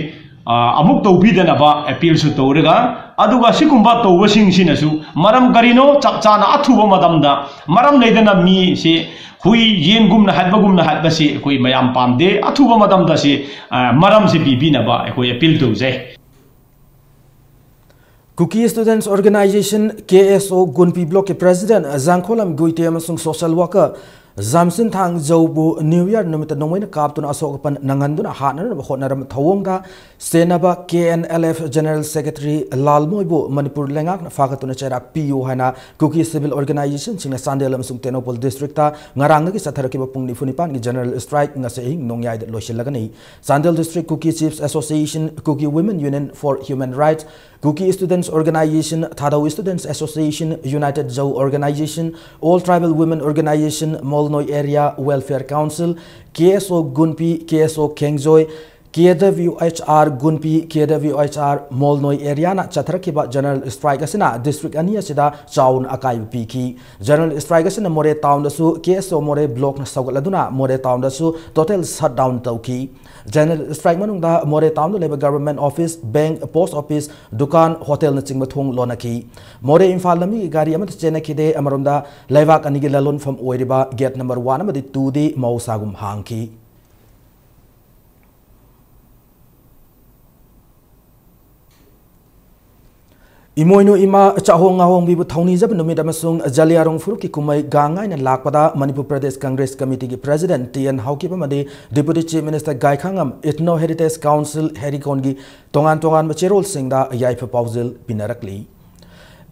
ꯑ, ꯑꯃꯨꯛ ꯇꯧꯕꯤꯗꯅꯕ appealꯁꯨ ꯇꯧꯔꯒ, ꯑꯗꯨꯒ ꯁꯤꯒꯨꯝꯕ ꯇꯧꯕꯁꯤꯡꯁꯤꯅꯁꯨ ꯃꯔꯝ ꯀꯔꯤꯅꯣ ꯆꯞ ꯆꯥꯅ ꯑꯊꯨꯕ ꯃꯇꯝꯗ, ꯃꯔꯝ ꯂꯩꯗꯅ ꯃꯤꯁꯤ ꯍꯨꯏ ꯌꯦꯟꯒꯨꯝꯅ ꯍꯥꯠꯄꯒꯨꯝꯅ ꯍꯥꯠꯄꯁꯤ ꯑꯩꯈꯣꯏ ꯃꯌꯥꯝ ꯄꯥꯝꯗꯦ꯫ ꯑꯊꯨꯕ ꯃꯇꯝꯗ ꯁꯤ, ꯑ, ꯃꯔꯝꯁꯤ ꯄꯤꯕꯤꯅꯕ ꯑꯩꯈꯣꯏ appeal ꯇꯧꯖꯩ꯫ Kuki Students Organization, K S O, ꯒꯨꯟꯄꯤ Block ꯀꯤ President ꯖꯥꯡꯈꯣꯂꯝ ꯒꯨꯏꯇꯦ ꯑꯃꯁꯨꯡ social worker ꯖꯥꯝꯁꯤꯟ ꯊꯥꯡꯖꯧꯕꯨ New Year ꯅꯨꯃꯤꯠꯇ ꯅꯣꯡꯃꯩꯅ ꯀꯥꯞꯇꯨꯅ ꯑꯁꯣꯛ ꯑꯄꯟ ꯅꯪꯍꯟꯗꯨꯅ ꯍꯥꯠꯅꯅꯕ ꯍꯣꯠꯅꯔꯝꯕ ꯊꯧꯑꯣꯡꯗ ꯆꯦꯟꯅꯕ K N L F General Secretary ꯂꯥꯜꯃꯣꯏꯕꯨ Manipur ꯂꯩꯉꯥꯛꯅ ꯐꯥꯒꯠꯇꯨꯅ ꯆꯩꯔꯥꯛ ꯄꯤꯌꯨ ꯍꯥꯏꯅ Kuki civil organization ꯁꯤꯡꯅ ꯆꯥꯟꯗꯦꯜ ꯑꯃꯁꯨꯡ ꯇꯦꯡꯅꯧꯄꯜ district ꯇ ꯉꯔꯥꯡꯗꯒꯤ ꯆꯠꯊꯔꯛꯈꯤꯕ ꯄꯨꯡ ꯅꯤꯐꯨ ꯅꯤꯄꯥꯟꯒꯤ general strike ꯉꯁꯤ ꯑꯍꯤꯡ ꯅꯣꯡꯌꯥꯏꯗ ꯂꯣꯏꯁꯤꯜꯂꯒꯅꯤ꯫ Chandel District Kuki Chiefs Association, Kuki Women Union for Human Rights, Kuki Students Organization, Thadou Students Association, United Zou Organization, All Tribal Women Organization, Molnoi Area Welfare Council, K S O Gunpi, K S O Khengzoi, K W H R Gunpi, K W H R Molnoi Area ꯅ ꯆꯠꯊꯔꯛꯈꯤꯕ general strike ꯑꯁꯤꯅ district ꯑꯅꯤ ꯑꯁꯤꯗ ꯆꯥꯎꯅ ꯑꯀꯥꯏꯕ ꯄꯤꯈꯤ꯫ General strike ꯑꯁꯤꯅ ꯃꯣꯔꯦ town ꯗꯁꯨ K S O ꯃꯣꯔꯦ block ꯅ ꯁꯧꯒꯠꯂꯗꯨꯅ ꯃꯣꯔꯦ town ꯗꯁꯨ total shutdown ꯇꯧꯈꯤ꯫ General strike ꯃꯅꯨꯡꯗ ꯃꯣꯔꯦ town ꯗ ꯂꯩꯕ government office, bank, post office, ꯗꯨꯀꯥꯟ, hotel ꯅꯆꯤꯡꯕ ꯊꯣꯡ ꯂꯣꯟꯅꯈꯤ꯫ ꯃꯣꯔꯦ ꯏꯝꯐꯥꯜ ꯂꯝꯕꯤꯒꯤ ꯒꯥꯔꯤ ꯑꯃꯠꯇ ꯆꯦꯟꯅꯈꯤꯗꯦ꯫ ꯑꯃꯔꯣꯝꯗ ꯂꯩꯕꯥꯛ ꯑꯅꯤꯒꯤ ꯂꯂꯣꯟꯐꯝ ꯑꯣꯏꯔꯤꯕ gate number one ꯑꯃꯗꯤ two ꯗꯤ ꯃꯍꯧꯁꯥꯒꯨꯝ ꯍꯥꯡꯈꯤ꯫ ꯏꯃꯣꯏꯅꯨ ꯏꯃꯥ ꯆꯥꯍꯣꯡ ꯉꯥꯍꯣꯡꯕꯤꯕꯨ ꯊꯧꯅꯤꯖꯕ ꯅꯨꯃꯤꯠ ꯑꯃꯁꯨꯡ ꯖꯂꯤꯌꯥꯔꯣꯡ ꯐꯨꯔꯨꯞꯀꯤ ꯀꯨꯝꯍꯩ ꯒꯥꯡ ꯉꯥꯏꯅ ꯂꯥꯛꯄꯗ ꯃꯅꯤꯄꯨꯔ ꯄ꯭ꯔꯗꯦꯁ ꯀꯪꯒ꯭ꯔꯦꯁ ꯀꯃꯤꯇꯤꯒꯤ President ꯇꯤ ꯑꯦꯟ ꯍꯥꯎꯀꯤꯞ ꯑꯃꯗꯤ Deputy Chief Minister ꯒꯥꯏꯈꯥꯉꯝ, Ethno Heritage Council ꯍꯦꯔꯤꯀꯣꯟꯒꯤ ꯇꯣꯉꯥꯟ ꯇꯣꯉꯥꯟꯕ ꯆꯦꯔꯣꯜꯁꯤꯡꯗ ꯌꯥꯏꯐ ꯄꯥꯎꯖꯦꯜ ꯄꯤꯅꯔꯛꯂꯤ꯫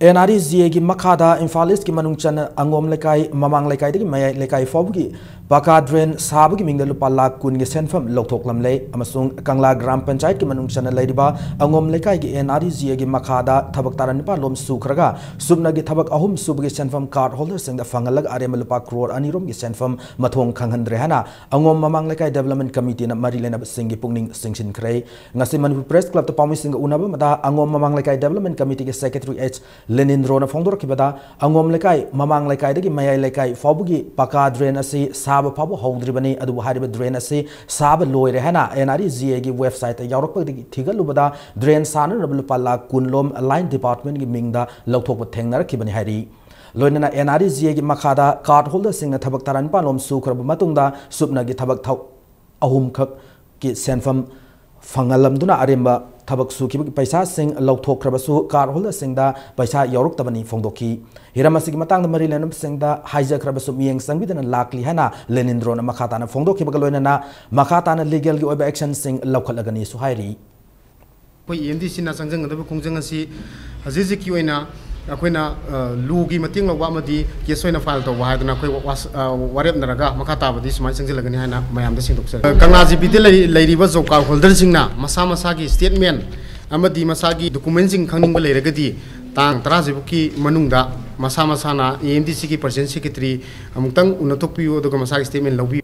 ꯑꯦꯟ ꯑꯥꯔ ꯏ ꯖꯤ ꯑꯦꯒꯤ ꯃꯈꯥꯗ ꯏꯝꯐꯥꯜ ꯏꯁꯀꯤ ꯃꯅꯨꯡ ꯆꯟꯅ ꯑꯉꯣꯝ ꯂꯩꯀꯥꯏ, ꯃꯃꯥꯡ ꯂꯩꯀꯥꯏꯗꯒꯤ ꯃꯌꯥꯏ ꯂꯩꯀꯥꯏ ꯐꯥꯎꯕꯒꯤ ꯄꯀꯥ drain ꯁꯥꯕꯒꯤ ꯃꯤꯡꯗ ꯂꯨꯄꯥ ꯂꯥꯈ ꯀꯨꯟꯒꯤ ꯁꯦꯟꯐꯝ ꯂꯧꯊꯣꯛꯂꯝꯂꯦ ꯑꯃꯁꯨꯡ ꯀꯪꯂꯥ ꯒ꯭ꯔꯥꯝ ꯄꯟꯆꯥꯌꯠꯀꯤ ꯃꯅꯨꯡ ꯆꯟꯅ ꯂꯩꯔꯤꯕ ꯑꯉꯣꯝ ꯂꯩꯀꯥꯏꯒꯤ ꯑꯦꯟ ꯑꯥꯔ ꯏ ꯖꯤ ꯑꯦꯒꯤ ꯃꯈꯥꯗ ꯊꯕꯛ ꯇꯔꯥꯅꯤꯄꯥꯜ ꯂꯣꯝ ꯁꯨꯈ꯭ꯔꯒ ꯁꯨꯞꯅꯒꯤ ꯊꯕꯛ ꯑꯍꯨꯝ ꯁꯨꯕꯒꯤ ꯁꯦꯟꯐꯝ card holder ꯁꯤꯡꯗ ꯐꯪꯍꯜꯂꯒ ꯑꯔꯦꯝꯕ ꯂꯨꯄꯥ ꯀ꯭ꯔꯣꯔ ꯑꯅꯤ ꯔꯣꯝꯒꯤ ꯁꯦꯟꯐꯝ ꯃꯊꯣꯡ ꯈꯪꯍꯟꯗ꯭ꯔꯦ ꯍꯥꯏꯅ ꯑꯉꯣꯝ ꯃꯃꯥꯡ ꯂꯩꯀꯥꯏ development committee ꯅ ꯃꯔꯤ ꯂꯩꯅꯕꯁꯤꯡꯒꯤ ꯄꯨꯛꯅꯤꯡ ꯆꯤꯡꯁꯤꯟꯈ꯭ꯔꯦ꯫ ꯉꯁꯤ ꯃꯅꯤꯄꯨꯔ Press Club ꯇ ꯄꯥꯎꯃꯤꯁꯤꯡꯒ ꯎꯅꯕ ꯑꯃꯗ ꯑꯉꯣꯝ ꯃꯃꯥꯡ ꯂꯩꯀꯥꯏ development committee ꯒꯤ Secretary ꯑꯩꯆ ꯂꯦꯅꯤꯟꯗ꯭ꯔꯣꯅ ꯐꯣꯡꯗꯣꯔꯛꯈꯤꯕꯗ, ꯑꯉꯣꯝ ꯂꯩꯀꯥꯏ, ꯃꯃꯥꯡ ꯂꯩꯀꯥꯏꯗꯒꯤ ꯃꯌꯥꯏ ꯂꯩꯀꯥꯏ ꯐꯥꯎꯕꯒꯤ ꯄꯀꯥ drain ꯑꯁꯤ ꯁꯥꯕ ꯐꯥꯎꯕ ꯍꯧꯗ꯭ꯔꯤꯕꯅꯤ꯫ ꯑꯗꯨꯕꯨ ꯍꯥꯏꯔꯤꯕ drain ꯑꯁꯤ ꯁꯥꯕ ꯂꯣꯏꯔꯦ ꯍꯥꯏꯅ ꯑꯦꯟ ꯑꯥꯔ ꯏ ꯖꯤ ꯑꯦꯒꯤ website ꯇ ꯌꯥꯎꯔꯛꯄꯗꯒꯤ ꯊꯤꯒꯠꯂꯨꯕꯗ, drain ꯁꯥꯅꯅꯕ ꯂꯨꯄꯥ ꯂꯥꯈ ꯀꯨꯟ ꯂꯣꯝ line department ꯀꯤ ꯃꯤꯡꯗ ꯂꯧꯊꯣꯛꯄ ꯊꯦꯡꯅꯔꯛꯈꯤꯕꯅꯤ ꯍꯥꯏꯔꯤ꯫ ꯂꯣꯏꯅꯅ ꯑꯦꯟ ꯑꯥꯔ ꯏ ꯖꯤ ꯑꯦꯒꯤ ꯃꯈꯥꯗ card holder ꯁꯤꯡꯅ ꯊꯕꯛ ꯇꯔꯥꯅꯤꯄꯥꯜ ꯂꯣꯝ ꯁꯨꯈ꯭ꯔꯕ ꯃꯇꯨꯡꯗ ꯁꯨꯞꯅꯒꯤ ꯊꯕꯛ ꯊꯧ-, ꯑꯍꯨꯝꯈꯛꯀꯤ ꯁꯦꯟꯐꯝ ꯐꯪꯍꯜꯂꯝꯗꯨꯅ ꯑꯔꯦꯝꯕ ꯊꯕꯛ ꯁꯨꯈꯤꯕꯒꯤ ꯄꯩꯁꯥꯁꯤꯡ ꯂꯧꯊꯣꯛꯈ꯭ꯔꯕꯁꯨ ꯀꯥꯔꯗ ꯍꯣꯜꯗꯔꯁꯤꯡꯗ ꯄꯩꯁꯥ ꯌꯥꯎꯔꯛꯇꯕꯅꯤ ꯐꯣꯡꯗꯣꯛꯈꯤ꯫ ꯍꯤꯔꯝ ꯑꯁꯤꯒꯤ ꯃꯇꯥꯡꯗ ꯃꯔꯤ ꯂꯩꯅꯕꯁꯤꯡꯗ ꯍꯥꯏꯖꯈ꯭ꯔꯕꯁꯨ ꯃꯤꯠꯌꯦꯡ ꯆꯪꯕꯤꯗꯅ ꯂꯥꯛꯂꯤ ꯍꯥꯏꯅ ꯂꯦꯅꯤꯟꯗ꯭ꯔꯣꯅ ꯃꯈꯥ ꯇꯥꯅ ꯐꯣꯡꯗꯣꯛꯈꯤꯕꯒ ꯂꯣꯏꯅꯅ ꯃꯈꯥ ꯇꯥꯅ ꯂꯤꯒꯦꯜꯒꯤ ꯑꯣꯏꯕ ꯑꯦꯛꯁꯟꯁꯤꯡ ꯂꯧꯈꯠꯂꯒꯅꯤꯁꯨ ꯍꯥꯏꯔꯤ꯫ ꯑꯩꯈꯣꯏ ꯏ ꯑꯦꯝ ꯗꯤ ꯁꯤꯅ ꯆꯪꯁꯤꯟꯒꯗꯕ ꯈꯣꯡꯖꯪ ꯑꯁꯤ ꯍꯧꯖꯤꯛ ꯍꯧꯖꯤꯛꯀꯤ ꯑꯣꯏꯅ ꯑꯩꯈꯣꯏꯅ, ꯑ, ꯂꯣꯒꯤ ꯃꯇꯦꯡ ꯂꯧꯕ ꯑꯃꯗꯤ ꯀꯦꯁ ꯑꯣꯏꯅ ꯐꯥꯏꯜ ꯇꯧꯕ ꯍꯥꯏꯗꯅ ꯑꯩꯈꯣꯏ ꯋꯥ-, ꯑ, ꯋꯥꯔꯦꯞꯅꯔꯒ ꯃꯈꯥ ꯇꯥꯕꯗꯤ ꯁꯨꯃꯥꯏꯅ ꯆꯪꯁꯤꯜꯂꯒꯅꯤ ꯍꯥꯏꯅ ꯃꯌꯥꯝꯗ ꯁꯦꯡꯗꯣꯛꯆꯔꯤ꯫ ꯀꯪꯂꯥ ꯖꯤ ꯄꯤꯗ ꯂꯩ-, ꯂꯩꯔꯤꯕ ꯖꯣꯕ ꯀꯥꯔꯗ ꯍꯣꯜꯗꯔꯁꯤꯡꯅ ꯃꯁꯥ ꯃꯁꯥꯒꯤ ꯁ꯭ꯇꯦꯠꯃꯦꯟ ꯑꯃꯗꯤ ꯃꯁꯥꯒꯤ ꯗꯣꯀꯨꯃꯦꯟꯁꯤꯡ ꯈꯪꯅꯤꯡꯕ ꯂꯩꯔꯒꯗꯤ ꯇꯥꯡ ꯇꯔꯥꯁꯤꯕꯨꯛꯀꯤ ꯃꯅꯨꯡꯗ ꯃꯁꯥ ꯃꯁꯥꯅ ꯏ ꯑꯦꯝ ꯗꯤ ꯁꯤꯒꯤ ꯄ꯭ꯔꯁꯤꯗꯦꯟ ꯁꯦꯀ꯭ꯔꯦꯇꯔꯤ ꯑꯃꯨꯛꯇꯪ ꯎꯅꯊꯣꯛꯄꯤꯌꯨ, ꯑꯗꯨꯒ ꯃꯁꯥꯒꯤ ꯁ꯭ꯇꯦꯠꯃꯦꯟ ꯂꯧꯕꯤꯌꯨ꯫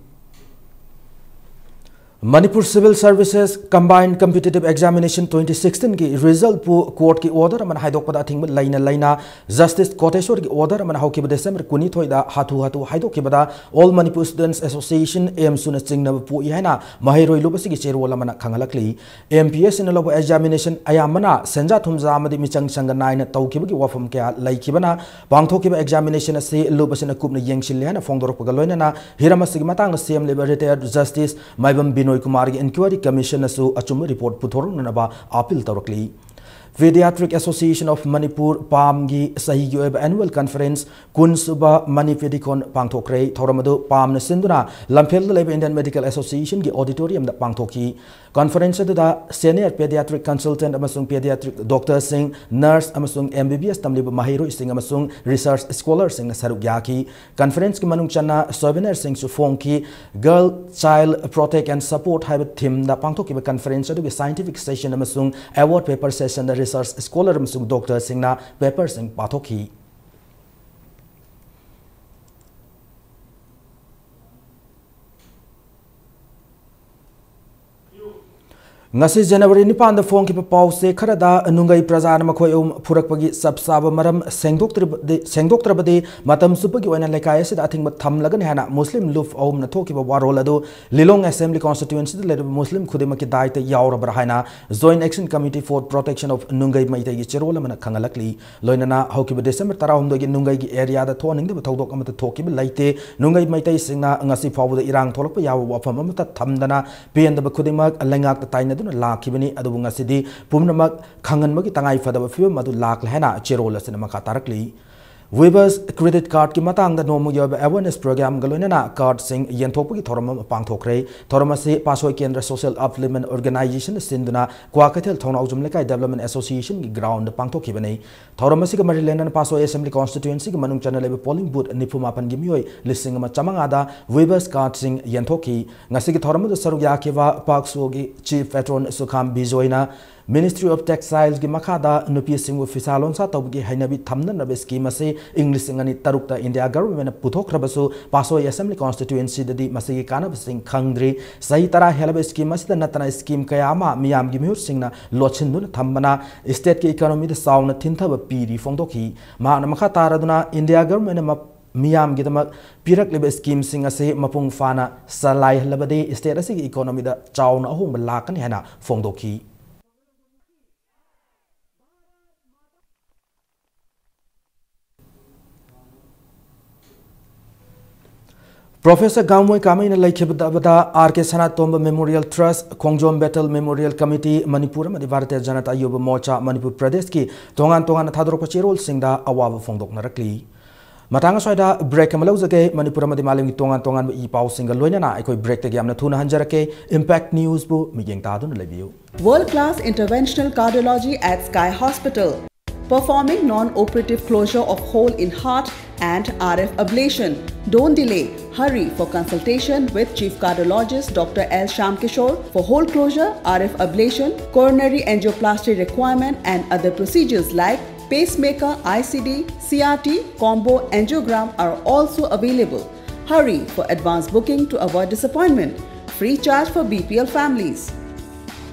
Manipur Civil Services Combined Competitive Examination twenty sixteen ꯒꯤ ꯔꯤꯖꯜꯠꯄꯨ ꯀꯣꯔꯠꯀꯤ ꯑꯣꯔꯗꯔ ꯑꯃꯅ ꯍꯥꯏꯗꯣꯛꯄꯗ ꯑꯊꯤꯡꯕ ꯂꯩꯅ ꯂꯩꯅ ꯖꯁꯇꯤꯁ ꯀꯣꯇꯦꯁꯣꯔꯒꯤ ꯑꯣꯔꯗꯔ ꯑꯃꯅ ꯍꯧꯈꯤꯕ ꯗꯤꯁꯦꯝꯕꯔ ꯀꯨꯟꯅꯤꯊꯣꯏꯗ ꯍꯥꯊꯨ ꯍꯥꯊꯨ ꯍꯥꯏꯗꯣꯛꯈꯤꯕꯗ All Manipur Students Association, ꯑꯦꯝꯁꯨꯅ ꯆꯤꯡꯅꯕ ꯄꯣꯛꯏ ꯍꯥꯏꯅ ꯃꯍꯩꯔꯣꯏ ꯂꯨꯞ ꯑꯁꯤꯒꯤ ꯆꯦꯔꯣꯜ ꯑꯃꯅ ꯈꯪꯍꯜꯂꯛꯂꯤ꯫ ꯑꯦꯝ ꯄꯤ ꯑꯦꯁ ꯁꯤꯅ ꯂꯧꯕ ꯑꯦꯛꯖꯥꯃꯤꯅꯦꯁꯟ ꯑꯌꯥꯝꯕꯅ ꯁꯦꯟꯖꯥ ꯊꯨꯝꯖꯥ ꯑꯃꯗꯤ ꯃꯤꯆꯪ ꯆꯪꯗ ꯅꯥꯏꯅ ꯇꯧꯈꯤꯕꯒꯤ ꯋꯥꯐꯝ ꯀꯌꯥ ꯂꯩꯈꯤꯕꯅ ꯄꯥꯡꯊꯣꯛꯈꯤꯕ ꯑꯦꯛꯖꯥꯃꯤꯅꯦꯁꯟ ꯑꯁꯤ ꯂꯨꯞ ꯑꯁꯤꯅ ꯀꯨꯞꯅ ꯌꯦꯡꯁꯤꯜꯂꯦ ꯍꯥꯏꯅ ꯐꯣꯡꯗꯣꯔꯛꯄꯒ ꯂꯣꯏꯅꯅ ꯍꯤꯔꯝ ꯑꯁꯤꯒꯤ ꯃꯇꯥꯡꯗ ꯁꯤ ꯑꯦꯝ ꯂꯩꯕ ꯔꯤꯇꯥꯌꯔꯗ ꯖꯁꯇꯤꯁ ꯃꯥꯏꯕꯝ ꯕꯤꯅꯣꯏ ꯀꯨꯃꯥꯔꯒꯤ ꯏꯟꯀ꯭ꯋꯥꯏꯔꯤ ꯀꯃꯤꯁꯟꯅꯁꯨ ꯑꯆꯨꯝꯕ ꯔꯤꯄꯣꯔꯠ ꯄꯨꯊꯣꯔꯛꯅꯅꯕ ꯑꯥꯄꯤꯜ ꯇꯧꯔꯛꯂꯤ꯫ Pediatric Association of Manipur, ꯄꯥꯝꯒꯤ ꯆꯍꯤꯒꯤ ꯑꯣꯏꯕ ꯑꯦꯅꯨꯋꯦꯜ ꯀꯟꯐꯔꯦꯟꯁ ꯀꯨꯟ ꯁꯨꯕ ꯃꯅꯤꯄꯨꯔꯤꯀꯣꯟ ꯄꯥꯡꯊꯣꯛꯈ꯭ꯔꯦ꯫ ꯊꯧꯔꯝ ꯑꯗꯨ ꯄꯥꯝꯅ ꯁꯤꯟꯗꯨꯅ ꯂꯝꯐꯦꯜꯗ ꯂꯩꯕ ꯏꯟꯗꯤꯌꯟ ꯃꯦꯗꯤꯀꯦꯜ ꯑꯦꯁꯣꯁꯤꯌꯦꯁꯟꯒꯤ ꯑꯣꯗꯤꯇꯣꯔꯤꯌꯝꯗ ꯄꯥꯡꯊꯣꯛꯈꯤ꯫ ꯀꯟꯐꯔꯦꯟꯁ ꯑꯗꯨꯗ ꯁꯦꯅꯤꯌꯔ ꯄꯦꯗꯤꯌꯥꯇ꯭ꯔꯤꯛ ꯀꯟꯁꯜꯇꯦꯟꯠ ꯑꯃꯁꯨꯡ ꯄꯦꯗꯤꯌꯥꯇ꯭ꯔꯤꯛ ꯗꯣꯛꯇꯔꯁꯤꯡ, ꯅꯔꯁ ꯑꯃꯁꯨꯡ ꯑꯦꯝ ꯕꯤ ꯕꯤ ꯑꯦꯁ ꯇꯝꯂꯤꯕ ꯃꯍꯩꯔꯣꯏꯁꯤꯡ ꯑꯃꯁꯨꯡ ꯔꯤꯁꯔꯆ ꯁ꯭ꯀꯣꯂꯔꯁꯤꯡꯅ ꯁꯔꯨꯛ ꯌꯥꯈꯤ꯫ ꯀꯟꯐꯔꯦꯟꯁꯀꯤ ꯃꯅꯨꯡ ꯆꯟꯅ ꯁꯣꯚꯦꯅꯤꯌꯔꯁꯤꯡꯁꯨ ꯐꯣꯡꯈꯤ꯫ Girl Child Protect and Support ꯍꯥꯏꯕ ꯊꯤꯝꯗ ꯄꯥꯡꯊꯣꯛꯈꯤꯕ ꯀꯟꯐꯔꯦꯟꯁ ꯑꯗꯨꯒꯤ ꯁꯥꯏꯟꯇꯤꯐꯤꯛ ꯁꯦꯁꯟ ꯑꯃꯁꯨꯡ ꯑꯦꯋꯥꯔꯗ ꯄꯦꯄꯔ ꯁꯦꯁꯟꯗ ꯔꯤꯁꯔꯆ ꯁ꯭ꯀꯣꯂꯔ ꯑꯃꯁꯨꯡ ꯗꯣꯛꯇꯔꯁꯤꯡꯅ ꯄꯦꯄꯔꯁꯤꯡ ꯄꯥꯊꯣꯛꯈꯤ꯫ ꯉꯁꯤ ꯖꯅꯋꯥꯔꯤ ꯅꯤꯄꯥꯟꯗ ꯐꯣꯡꯈꯤꯕ ꯄꯥꯎꯆꯦ ꯈꯔꯗ ꯅꯨꯡꯒꯩ ꯄ꯭ꯔꯖꯥꯅ ꯃꯈꯣꯏ ꯑꯍꯨꯝ ꯐꯨꯔꯛꯄꯒꯤ ꯆꯞ ꯆꯥꯕ ꯃꯔꯝ ꯁꯦꯡꯗꯣꯛꯇ꯭ꯔꯕꯗꯤ, ꯁꯦꯡꯗꯣꯛꯇ꯭ꯔꯕꯗꯤ ꯃꯇꯝ ꯆꯨꯞꯄꯒꯤ ꯑꯣꯏꯅ ꯂꯩꯀꯥꯏ ꯑꯁꯤꯗ ꯑꯊꯤꯡꯕ ꯊꯝꯂꯒꯅꯤ ꯍꯥꯏꯅ ꯃꯨꯁꯂꯤꯝ ꯂꯨꯞ ꯑꯍꯨꯝꯅ ꯊꯣꯛꯈꯤꯕ ꯋꯥꯔꯣꯜ ꯑꯗꯨ ꯂꯤꯂꯣꯡ ꯑꯦꯁꯦꯝꯕ꯭ꯂꯤ ꯀꯣꯟꯁꯇꯤꯇ꯭ꯋꯦꯟꯁꯤꯗ ꯂꯩꯔꯤꯕ ꯃꯨꯁꯂꯤꯝ ꯈꯨꯗꯤꯡꯃꯛꯀꯤ ꯗꯥꯏꯇ ꯌꯥꯎꯔꯕ꯭ꯔꯥ ꯍꯥꯏꯅ Joint Action Committee for Protection of Nungai Meitei ꯒꯤ ꯆꯦꯔꯣꯜ ꯑꯃꯅ ꯈꯪꯍꯜꯂꯛꯂꯤ꯫ ꯂꯣꯏꯅꯅ ꯍꯧꯈꯤꯕ ꯗꯤꯁꯦꯝꯕꯔ ꯇꯔꯥꯍꯨꯝꯗꯣꯏꯒꯤ ꯅꯨꯡꯒꯩꯒꯤ ꯑꯦꯔꯤꯌꯥꯗ ꯊꯣꯛꯍꯟꯅꯤꯡꯗꯕ ꯊꯧꯗꯣꯛ ꯑꯃꯠꯇ ꯊꯣꯛꯈꯤꯕ ꯂꯩꯇꯦ꯫ ꯅꯨꯡꯒꯩ ꯃꯩꯇꯩꯁꯤꯡꯅ ꯉꯁꯤ ꯐꯥꯎꯕꯗ ꯏꯔꯥꯡ ꯊꯣꯛꯂꯛꯄ ꯌꯥꯕ ꯋꯥꯐꯝ ꯑꯃꯠꯇ ꯊꯝꯗꯅ ꯄꯦꯟꯗꯕ ꯈꯨꯗꯤꯡꯃꯛ ꯂꯩꯉꯥꯛꯇ ꯇꯥꯏꯅꯗꯨꯅ ꯂꯥꯛꯈꯤꯕꯅꯤ꯫ ꯑꯗꯨꯕꯨ ꯉꯁꯤꯗꯤ ꯄꯨꯝꯅꯃꯛ ꯈꯪꯍꯟꯕꯒꯤ ꯇꯉꯥꯏ ꯐꯗꯕ ꯐꯤꯕꯝ ꯑꯗꯨ ꯂꯥꯛꯂꯦ ꯍꯥꯏꯅ ꯆꯦꯔꯣꯜ ꯑꯁꯤꯅ ꯃꯈꯥ ꯇꯥꯔꯛꯂꯤ꯫ Weavers credit card ꯀꯤ ꯃꯇꯥꯡꯗ ꯅꯣꯡꯃꯒꯤ ꯑꯣꯏꯕ awareness program ꯒ ꯂꯣꯏꯅꯅ card ꯁꯤꯡ ꯌꯦꯟꯊꯣꯛꯄꯒꯤ ꯊꯧꯔꯝ ꯑꯃ ꯄꯥꯡꯊꯣꯛꯈ꯭ꯔꯦ꯫ ꯊꯧꯔꯝ ꯑꯁꯤ ꯄꯥꯁꯣꯏ ꯀꯦꯟꯗ꯭ꯔ Social Upliftment Organization ꯅ ꯁꯤꯟꯗꯨꯅ ꯀ꯭ꯋꯥꯀꯩꯊꯦꯜ ꯊꯣꯡꯅꯥꯎꯖꯝ ꯂꯩꯀꯥꯏ Development Association ꯒꯤ ground ꯗ ꯄꯥꯡꯊꯣꯛꯈꯤꯕꯅꯤ꯫ ꯊꯧꯔꯝ ꯑꯁꯤꯒ ꯃꯔꯤ ꯂꯩꯅꯅ ꯄꯥꯁꯣꯏ Assembly Constituency ꯒꯤ ꯃꯅꯨꯡ ꯆꯟꯅ ꯂꯩꯕ polling booth ꯅꯤꯐꯨ ꯃꯥꯄꯟꯒꯤ ꯃꯤꯑꯣꯏ ꯂꯤꯁꯤꯡ ꯑꯃ ꯆꯥꯃꯉꯥꯗ Weavers card ꯁꯤꯡ ꯌꯦꯟꯊꯣꯛꯈꯤ꯫ ꯉꯁꯤꯒꯤ ꯊꯧꯔꯝ ꯑꯗꯨꯗ ꯁꯔꯨꯛ ꯌꯥꯈꯤꯕ ꯄꯥꯛꯁꯣꯒꯤ Chief Patron ꯁꯨꯈꯥꯝ ꯕꯤꯖꯣꯏꯅ Ministry of Textiles ꯒꯤ ꯃꯈꯥꯗ ꯅꯨꯄꯤꯁꯤꯡꯕꯨ ꯐꯤꯁꯥ ꯂꯣꯟꯁꯥ ꯇꯧꯕꯒꯤ ꯍꯩꯅꯕꯤ ꯊꯝꯅꯅꯕ scheme ꯑꯁꯤ ꯏꯪ ꯂꯤꯁꯤꯡ ꯑꯅꯤ ꯇꯔꯨꯛꯇ India Government ꯅ ꯄꯨꯊꯣꯛꯈ꯭ꯔꯕꯁꯨ, ꯄꯥꯁꯣꯏ Assembly Constituency ꯗꯗꯤ ꯃꯁꯤꯒꯤ ꯀꯥꯟꯅꯕꯁꯤꯡ ꯈꯪꯗ꯭ꯔꯤ꯫ ꯆꯍꯤ ꯇꯔꯥ ꯍꯦꯜꯂꯕ scheme ꯑꯁꯤꯗ ꯅꯠꯇꯅ scheme ꯀꯌꯥ ꯑꯃ ꯃꯤꯌꯥꯝꯒꯤ ꯃꯤꯍꯨꯠꯁꯤꯡꯅ ꯂꯣꯠꯁꯤꯟꯗꯨꯅ ꯊꯝꯕꯅ state ꯀꯤ economy ꯗ ꯆꯥꯎꯅ ꯊꯤꯟꯊꯕ ꯄꯤꯔꯤ ꯐꯣꯡꯗꯣꯛꯈꯤ꯫ ꯃꯍꯥꯛꯅ ꯃꯈꯥ ꯇꯥꯔꯗꯨꯅ India Government ꯅ ꯃ-, ꯃꯤꯌꯥꯝꯒꯤꯗꯃꯛ ꯄꯤꯔꯛꯂꯤꯕ scheme ꯁꯤꯡ ꯑꯁꯤ ꯃꯄꯨꯡ ꯐꯥꯅ ꯆꯂꯥꯏꯍꯜꯂꯕꯗꯤ state ꯑꯁꯤꯒꯤ economy ꯗ ꯆꯥꯎꯅ ꯑꯍꯣꯡꯕ ꯂꯥꯛꯀꯅꯤ ꯍꯥꯏꯅ ꯐꯣꯡꯗꯣꯛꯈꯤ꯫ Professor ꯒꯥꯡꯃꯣꯏ ꯀꯥꯃꯩꯅ ꯂꯩꯈꯤꯗꯕꯗ R K ꯁꯅꯥꯇꯣꯝꯕ Memorial Trust, ꯈꯣꯡꯖꯣꯝ Battle Memorial Committee, ꯃꯅꯤꯄꯨꯔ ꯑꯃꯗꯤ ꯚꯥꯔꯇꯤꯌ ꯖꯅꯇꯥ ꯌꯨꯕ ꯃꯣꯔꯆꯥ, ꯃꯅꯤꯄꯨꯔ ꯄ꯭ꯔꯗꯦꯁꯀꯤ ꯇꯣꯉꯥꯟ ꯇꯣꯉꯥꯟꯅ ꯊꯥꯗꯣꯔꯛꯄ ꯆꯦꯔꯣꯜꯁꯤꯡꯗ ꯑꯋꯥꯕ ꯐꯣꯡꯗꯣꯛꯅꯔꯛꯂꯤ꯫ ꯃꯇꯥꯡ ꯑꯁ꯭ꯋꯥꯏꯗ break ꯑꯃ ꯂꯧꯖꯒꯦ꯫ ꯃꯅꯤꯄꯨꯔ ꯑꯃꯗꯤ ꯃꯥꯂꯦꯝꯒꯤ ꯇꯣꯉꯥꯟ ꯇꯣꯉꯥꯟꯕ ꯏ ꯄꯥꯎꯁꯤꯡꯒ ꯂꯣꯏꯅꯅ ꯑꯩꯈꯣꯏ break ꯇꯒꯤ ꯌꯥꯝꯅ ꯊꯨꯅ ꯍꯟꯖꯔꯛꯀꯦ꯫ Impact News ꯕꯨ ꯃꯤꯠꯌꯦꯡ ꯇꯥꯗꯨꯅ ꯂꯩꯕꯤꯌꯨ꯫ World class interventional cardiology at Sky Hospital, performing non-operative closure of hole in heart and R F ablation. Don't delay. Hurry for consultation with Chief Cardiologist Doctor L Shyamkishore for hole closure, R F ablation, coronary angioplasty requirement, and other procedures like pacemaker, I C D, C R T, combo angiogram are also available. Hurry for advance booking to avoid disappointment. Free charge for B P L families.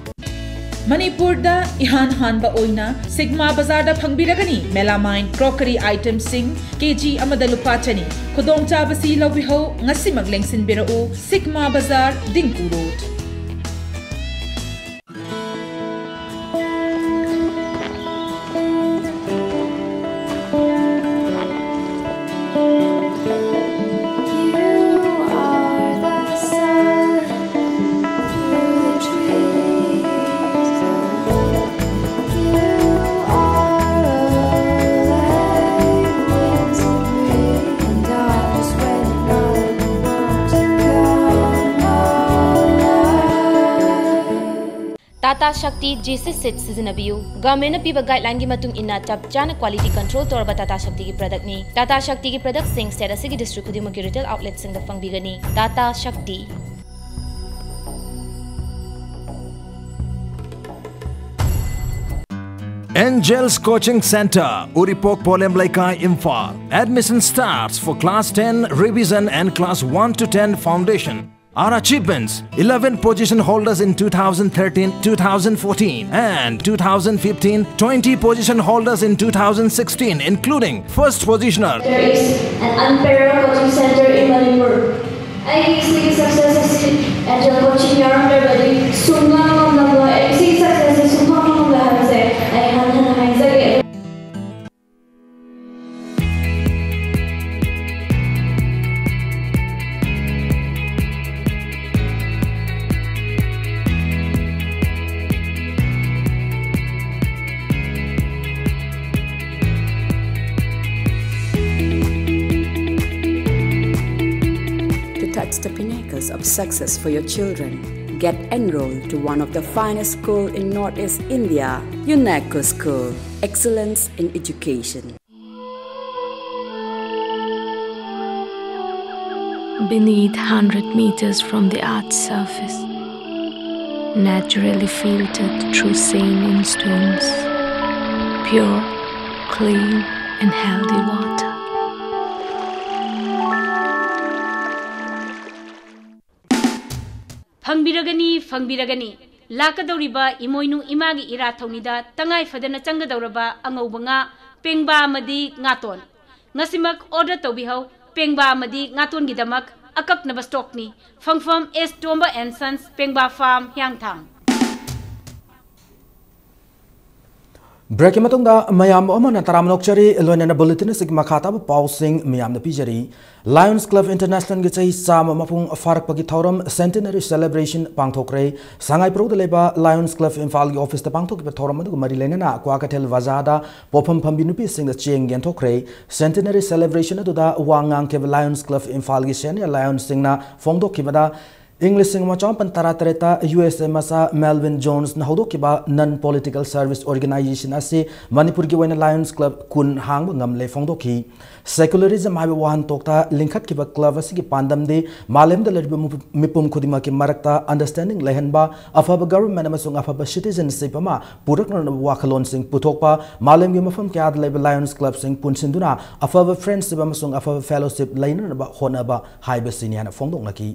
ꯃꯅꯤꯄꯨꯔꯗ ꯏꯍꯥꯟ ꯍꯥꯟꯕ ꯑꯣꯏꯅ ꯁꯤꯒꯃꯥ ꯕꯖꯥꯔꯗ ꯐꯪꯕꯤꯔꯒꯅꯤ melamine crockery item ꯁꯤꯡ ꯀꯦ G ꯑꯃꯗ ꯂꯨꯄꯥ ꯆꯅꯤ꯫ ꯈꯨꯗꯣꯡꯆꯥꯕꯁꯤ ꯂꯧꯕꯤꯍꯧ, ꯉꯁꯤꯃꯛ ꯂꯦꯡꯁꯤꯟꯕꯤꯔꯛꯎ, ꯁꯤꯒꯃꯥ ꯕꯖꯥꯔ, Dingko road. You are the sun through the trees. Tata Shakti G C seat ꯁꯤꯖꯤꯟꯅꯕꯤꯌꯨ꯫ ꯒꯚꯔꯟꯃꯦꯟꯠꯅ ꯄꯤꯕ ꯒꯥꯏꯗꯂꯥꯏꯟꯒꯤ ꯃꯇꯨꯡ ꯏꯟꯅ ꯆꯞ ꯆꯥꯅ ꯀ꯭ꯋꯥꯂꯤꯇꯤ ꯀꯟꯇ꯭ꯔꯣꯜ ꯇꯧꯔꯕ ꯇꯥꯇꯥ ꯁꯛꯇꯤꯒꯤ ꯄ꯭ꯔꯗꯛꯅꯤ꯫ ꯇꯥꯇꯥ ꯁꯛꯇꯤꯒꯤ ꯄ꯭ꯔꯗꯛꯁꯤꯡ ꯁ꯭ꯇꯦꯠ ꯑꯁꯤꯒꯤ ꯗꯤꯁꯇ꯭ꯔꯤꯛ ꯈꯨꯗꯤꯡꯃꯛꯀꯤ ꯔꯤꯇꯦꯜ ꯑꯥꯎꯠꯂꯦꯠꯁꯤꯡꯗ ꯐꯪꯕꯤꯒꯅꯤ꯫ ꯇꯥꯇꯥ ꯁꯛꯇꯤ꯫ Angels Coaching Center, Uripok Polem Leikai, Imphal. Admission starts for class ten revision and class one to ten foundation. Our achievements: eleven position holders in two thousand thirteen, two thousand fourteen, and two thousand fifteen, twenty position holders in two thousand sixteen, including first positioner. There is an unparalleled coaching center in Manipur. ꯑꯩꯒꯤ ꯁꯤꯒꯤ success ꯑꯁꯤ angel coaching ꯌꯥꯎꯔꯝꯗ꯭ꯔꯕꯗꯤ ꯁꯨꯡꯉꯝ ꯉꯝꯂꯝꯂꯣꯏ꯫ ꯑꯩ ꯁꯤꯒꯤ success ꯑꯁꯤ ꯁꯨꯡꯐꯪ ꯐꯪꯂꯣꯏ ꯍꯥꯏꯕꯁꯦ ꯑꯩ ꯍꯟꯅ ꯍꯟꯅ ꯍꯥꯏꯖꯒꯦ꯫ To touch the pinnacles of success for your children, get enrolled to one of the finest school in Northeast India, UNECO School, excellence in education. Beneath, hundred meters from the earth's surface, naturally filtered through saline stones, pure, clean, and healthy water. ꯐꯪꯕꯤꯔꯒꯅꯤ, ꯐꯪꯕꯤꯔꯒꯅꯤ꯫ ꯂꯥꯛꯀꯗꯧꯔꯤꯕ ꯏꯃꯣꯏꯅꯨ ꯏꯃꯥꯒꯤ ꯏꯔꯥꯠ ꯊꯧꯅꯤꯗ ꯇꯉꯥꯏ ꯐꯗꯅ ꯆꯪꯒꯗꯧꯔꯕ ꯑꯉꯧꯕ ꯉꯥ, ꯄꯦꯡꯕꯥ ꯑꯃꯗꯤ ꯉꯥꯇꯣꯟ꯫ ꯉꯁꯤꯃꯛ order ꯇꯧꯕꯤꯍꯧ꯫ ꯄꯦꯡꯕꯥ ꯑꯃꯗꯤ ꯉꯥꯇꯣꯟꯒꯤꯗꯃꯛ ꯑꯀꯛꯅꯕ stockꯅꯤ꯫ ꯐꯪꯐꯝ S Tomba and Sons, ꯄꯦꯡꯕꯥ farm, ꯍꯤꯌꯥꯡꯊꯥꯡ꯫ Breakꯀꯤ ꯃꯇꯨꯡꯗ ꯃꯌꯥꯝ ꯑꯃꯨꯛ ꯍꯟꯅ ꯇꯔꯥꯝꯅ ꯑꯣꯛꯆꯔꯤ꯫ ꯂꯣꯏꯅꯅ bulletin ꯑꯁꯤꯒꯤ ꯃꯈꯥ ꯇꯥꯕ ꯄꯥꯎꯁꯤꯡ ꯃꯌꯥꯝꯗ ꯄꯤꯖꯔꯤ꯫ Lions Club Internationalꯒꯤ ꯆꯍꯤ ꯆꯥꯝꯃ ꯃꯄꯨꯡ ꯐꯥꯔꯛꯄꯒꯤ ꯊꯧꯔꯝ, centenary celebration, ꯄꯥꯡꯊꯣꯛꯈ꯭ꯔꯦ꯫ ꯁꯉꯥꯏꯄ꯭ꯔꯧꯗ ꯂꯩꯕ Lions Club ꯏꯝꯐꯥꯜꯒꯤ officeꯇ ꯄꯥꯡꯊꯣꯛꯈꯤꯕ ꯊꯧꯔꯝ ꯑꯗꯨꯒ ꯃꯔꯤ ꯂꯩꯅꯅ ꯀ꯭ꯋꯥꯀꯩꯊꯦꯜ ꯕꯖꯥꯔꯗ ꯄꯣꯠꯐꯝ ꯐꯝꯕꯤ ꯅꯨꯄꯤꯁꯤꯡꯅ ꯆꯦꯡ ꯌꯦꯟꯊꯣꯛꯈ꯭ꯔꯦ꯫ Centenary celebration ꯑꯗꯨꯗ ꯋꯥ ꯉꯥꯡꯈꯤꯕ Lions Club ꯏꯝꯐꯥꯜꯒꯤ senior lionꯁꯤꯡꯅ ꯐꯣꯡꯗꯣꯛꯈꯤꯕꯗ, ꯏꯪ ꯂꯤꯁꯤꯡ ꯑꯃ ꯆꯃꯥꯄꯟ ꯇꯔꯥ ꯇꯔꯦꯠꯇ ꯌꯨ ꯑꯦꯁ ꯑꯦ ꯃꯆꯥ ꯃꯦꯜꯚꯤꯟ ꯖꯣꯟꯁꯅ ꯍꯧꯗꯣꯛꯈꯤꯕ Non Political Service Organization ꯑꯁꯤ ꯃꯅꯤꯄꯨꯔꯒꯤ ꯑꯣꯏꯅ Lions Club ꯀꯨꯟ ꯍꯥꯡꯕ ꯉꯝꯂꯦ ꯐꯣꯡꯗꯣꯛꯈꯤ꯫ Secularism ꯍꯥꯏꯕ ꯋꯥꯍꯟꯊꯣꯛꯇ ꯂꯤꯡꯈꯠꯈꯤꯕ club ꯑꯁꯤꯒꯤ ꯄꯥꯟꯗꯝꯗꯤ ꯃꯥꯂꯦꯝꯗ ꯂꯩꯔꯤꯕ ꯃꯤꯄꯨꯝ ꯈꯨꯗꯤꯡꯃꯛꯀꯤ ꯃꯔꯛꯇ understanding ꯂꯩꯍꯟꯕ, ꯑꯐꯕ government ꯑꯃꯁꯨꯡ ꯑꯐꯕ citizenship ꯑꯃ ꯄꯨꯔꯛꯅꯅꯕ ꯋꯥꯈꯜꯂꯣꯟꯁꯤꯡ ꯄꯨꯊꯣꯛꯄ, ꯃꯥꯂꯦꯝꯒꯤ ꯃꯐꯝ ꯀꯌꯥꯗ ꯂꯩꯕ Lions Clubꯁꯤꯡ ꯄꯨꯟꯁꯤꯟꯗꯨꯅ ꯑꯐꯕ friendship ꯑꯃꯁꯨꯡ ꯑꯐꯕ fellowship ꯂꯩꯅꯅꯕ ꯍꯣꯠꯅꯕ ꯍꯥꯏꯕꯁꯤꯅꯤ ꯍꯥꯏꯅ ꯐꯣꯡꯗꯣꯛꯅꯈꯤ꯫